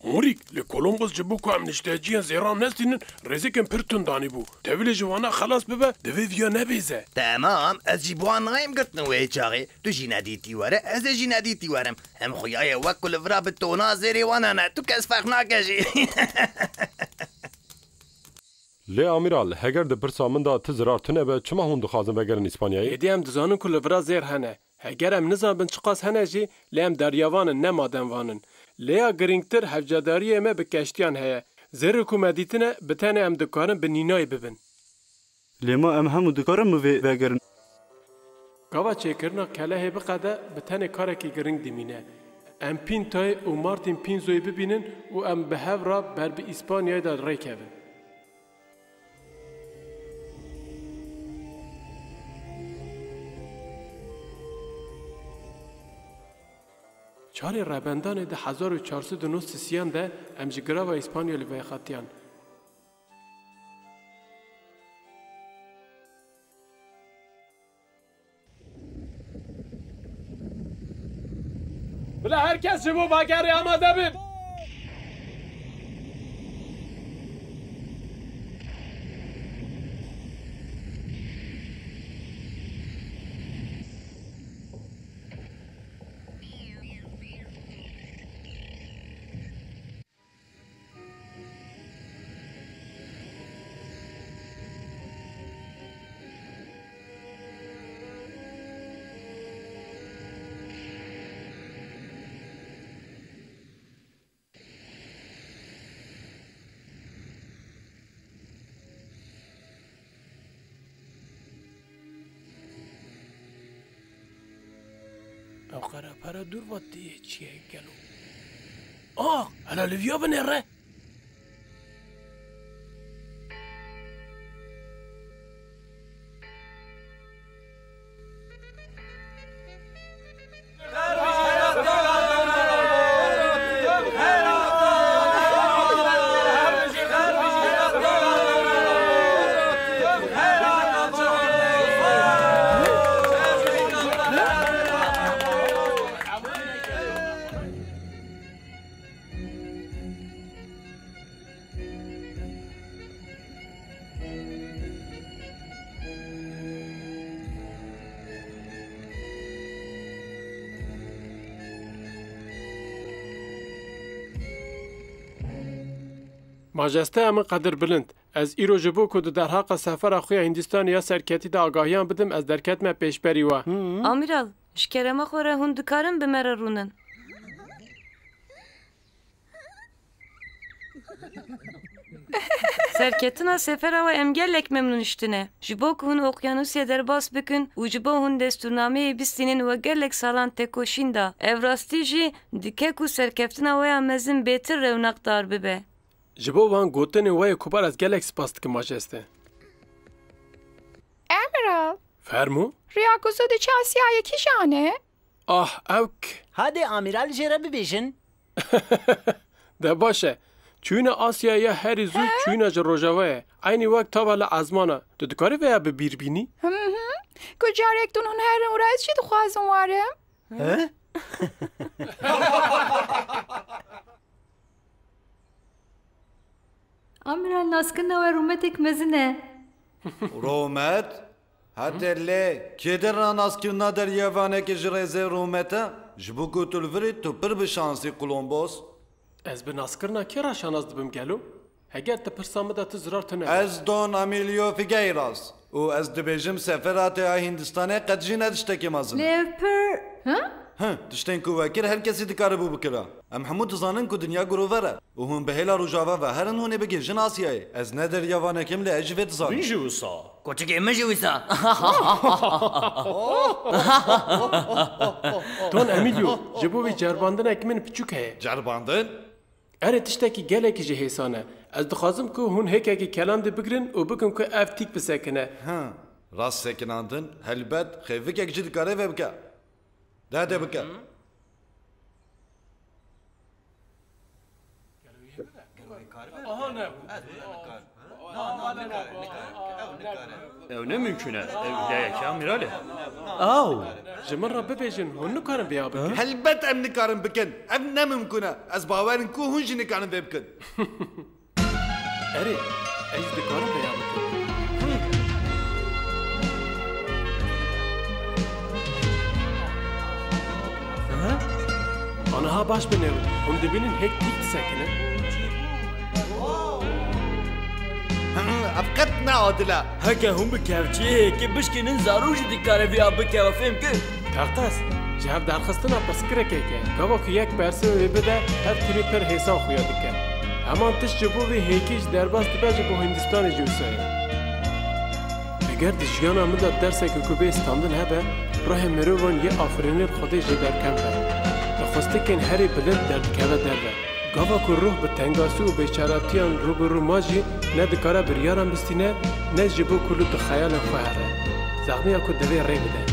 Morîk, li Kolombos ji bo ku em nişteciyên zêran nestînin, rêzekên pir tund danîbû. Tevî lê ji wana xelas bibe, divê viya nebêze. Temam, ez jî bi wan nayêm girtin wê çaxê. Tu jî nedîtî were, ez ê jî nedîtî werim. Em xuya ye wek ku li vira bi tona zêrê wan hene, tu kes ferq nake jî. Lê Amîral, heger di pirsa min de ti zirar tune be, çima hûn dixwazin vegerin Îspanyayê? Êdî em dizanin ku li vira zêr hene. Heger em nizanibin çiqas hene jî, lê em deryavan in, ne madenvan in. Lê ya girîngtir hevcedariyê me bi keştiyan heye. Zêrê ku me dîtine, bi tenê em dikarin bi nînayê bibin. Lê ma em hemû dikarin bi vê vegerin? Gava çêkirina kelehê biqede, bi tenê karekî girîng dimîne. Em Pintayê û Martin Pinzoyê bibînin û em bi hev re ber bi Îspanyayê de rêkevin. Çarê Rebendanê di hezar û çar sed û nod sisiyan de em ji girava Îspanyolê veqetiyan. Bila her kes ji bo vegerê amade bin. Ew qerepere dûr va tê çi ye gelo? Ah, hela li viya binêre. Majesteya min qedirbilind, ez îro ji bo ku di derheqa sefera xwe ya Hîndistanê ya serketî de agahiyan bidim, ez derketime pêşberî we. Amiral, ji kerema xwe re hûn dikarin bi me re rûnin. Serketina sefera we em gelek memnûn ji tune. Ji bo ku hûn oqyanûsê derbas bikin û ji bo hûn destûrnameyê bistînin we gelek salan tekoşîn da. Ev rastî jî dike ku serkeftina we ya mezin bêtir rewnaqdar bibe. Ji bo van gotinên we yê kubar ez gelek spas dikim, majeste. Emiral. Fermû. Riya ku zû diçe Asyayê kîjan e? Ah, ew k- Hadê Amiral jê re bibêjin. De baş e. Çûyîna Asyayê ya herî zû çûyîna ji rojava ye. Eynî wek tava li ezman e. Tu dikarî vêya bi bîr bînî? Hı hı. Ku carek din hûn herin û ez jî dixwazim werim. He? Amiral, naskirina we rûmetek mezin e. Rûmet? Hete lê, kê derna naskirina deryavanekê ji rêzê rûmet e? Ji bo ku tu li vir î, tu pir bi şansî, Kolombos. Ez bi naskirina kê re şanas dibim gelo? Heger ti pirsa min de tu zirar tune. Ez Don Emilio Figueiras û ez dibêjim sefera te ya Hindistanê qet jî ne tiştekî mezin e. Lê ev pir, ha? Hi, tiştên ku we kir her kesî dikare bû bikira. Em hemû dizanin ku dinya girover e û hûn bi hêla rojava ve herin hûn ê bigihîjin Asyayê. Ez ne deryavanekî im lê ez jî vê dizanim. Min jî wisa. Koçikê min jî wisa. Don Emilio, ji bo vî ceribandinekî min piçûk heye. Ceribandin? Erê, tiştekî gelekî jî hêsan e. Ez dixwazim ku hûn hêkekî kelandê bigrin û bikin ku ev tîk bisekine. Ha, rast sekinandin, helbet, xêvikek jî dikare vê bike. De, de bike. Aha, ne. Ew ne mimkun e. Ew hileyeke Amîral e. Aw! Ji min re bibêjin, hûn nikarin vêya bikin. Helbet em nikarin bikin. Ev ne mimkun e. Ez bawer im ku hûn jî nikarin vê bikin. Erê, ez dikarim vêya bikim. Aha. Aniha baş binêrin. Hûn dibînin hêk tîk disekine. Ev qet ne adil e. Heke hûn bi kevçiyê hêkê bişkînin, zarok jî dikare vîya bikeve, fêm kir? Teqez, ji hevdarxistina pirsgirêkek e. Gava ku yek bersiv wê bide, her tîmî pir hêsan xuya dike. Heman tişt ji bo vê hêkî ji derbas dibe, ji bo Hindistanê jî wisa ye. Eger di jiyana min de derseke ku bê standin hebe, ruhê mirovan yê afirînê li Xwedê jê derkem be. Bi xwestikên herî bilind derdikeve derve. Gava ku ruh bi tengasî û bêçaretiyan rû bi rû ma jî ne dikare biryaran bistîne, ne ji bo ku li di xeyalên xwe here. Zexmiya ku divê rê bide.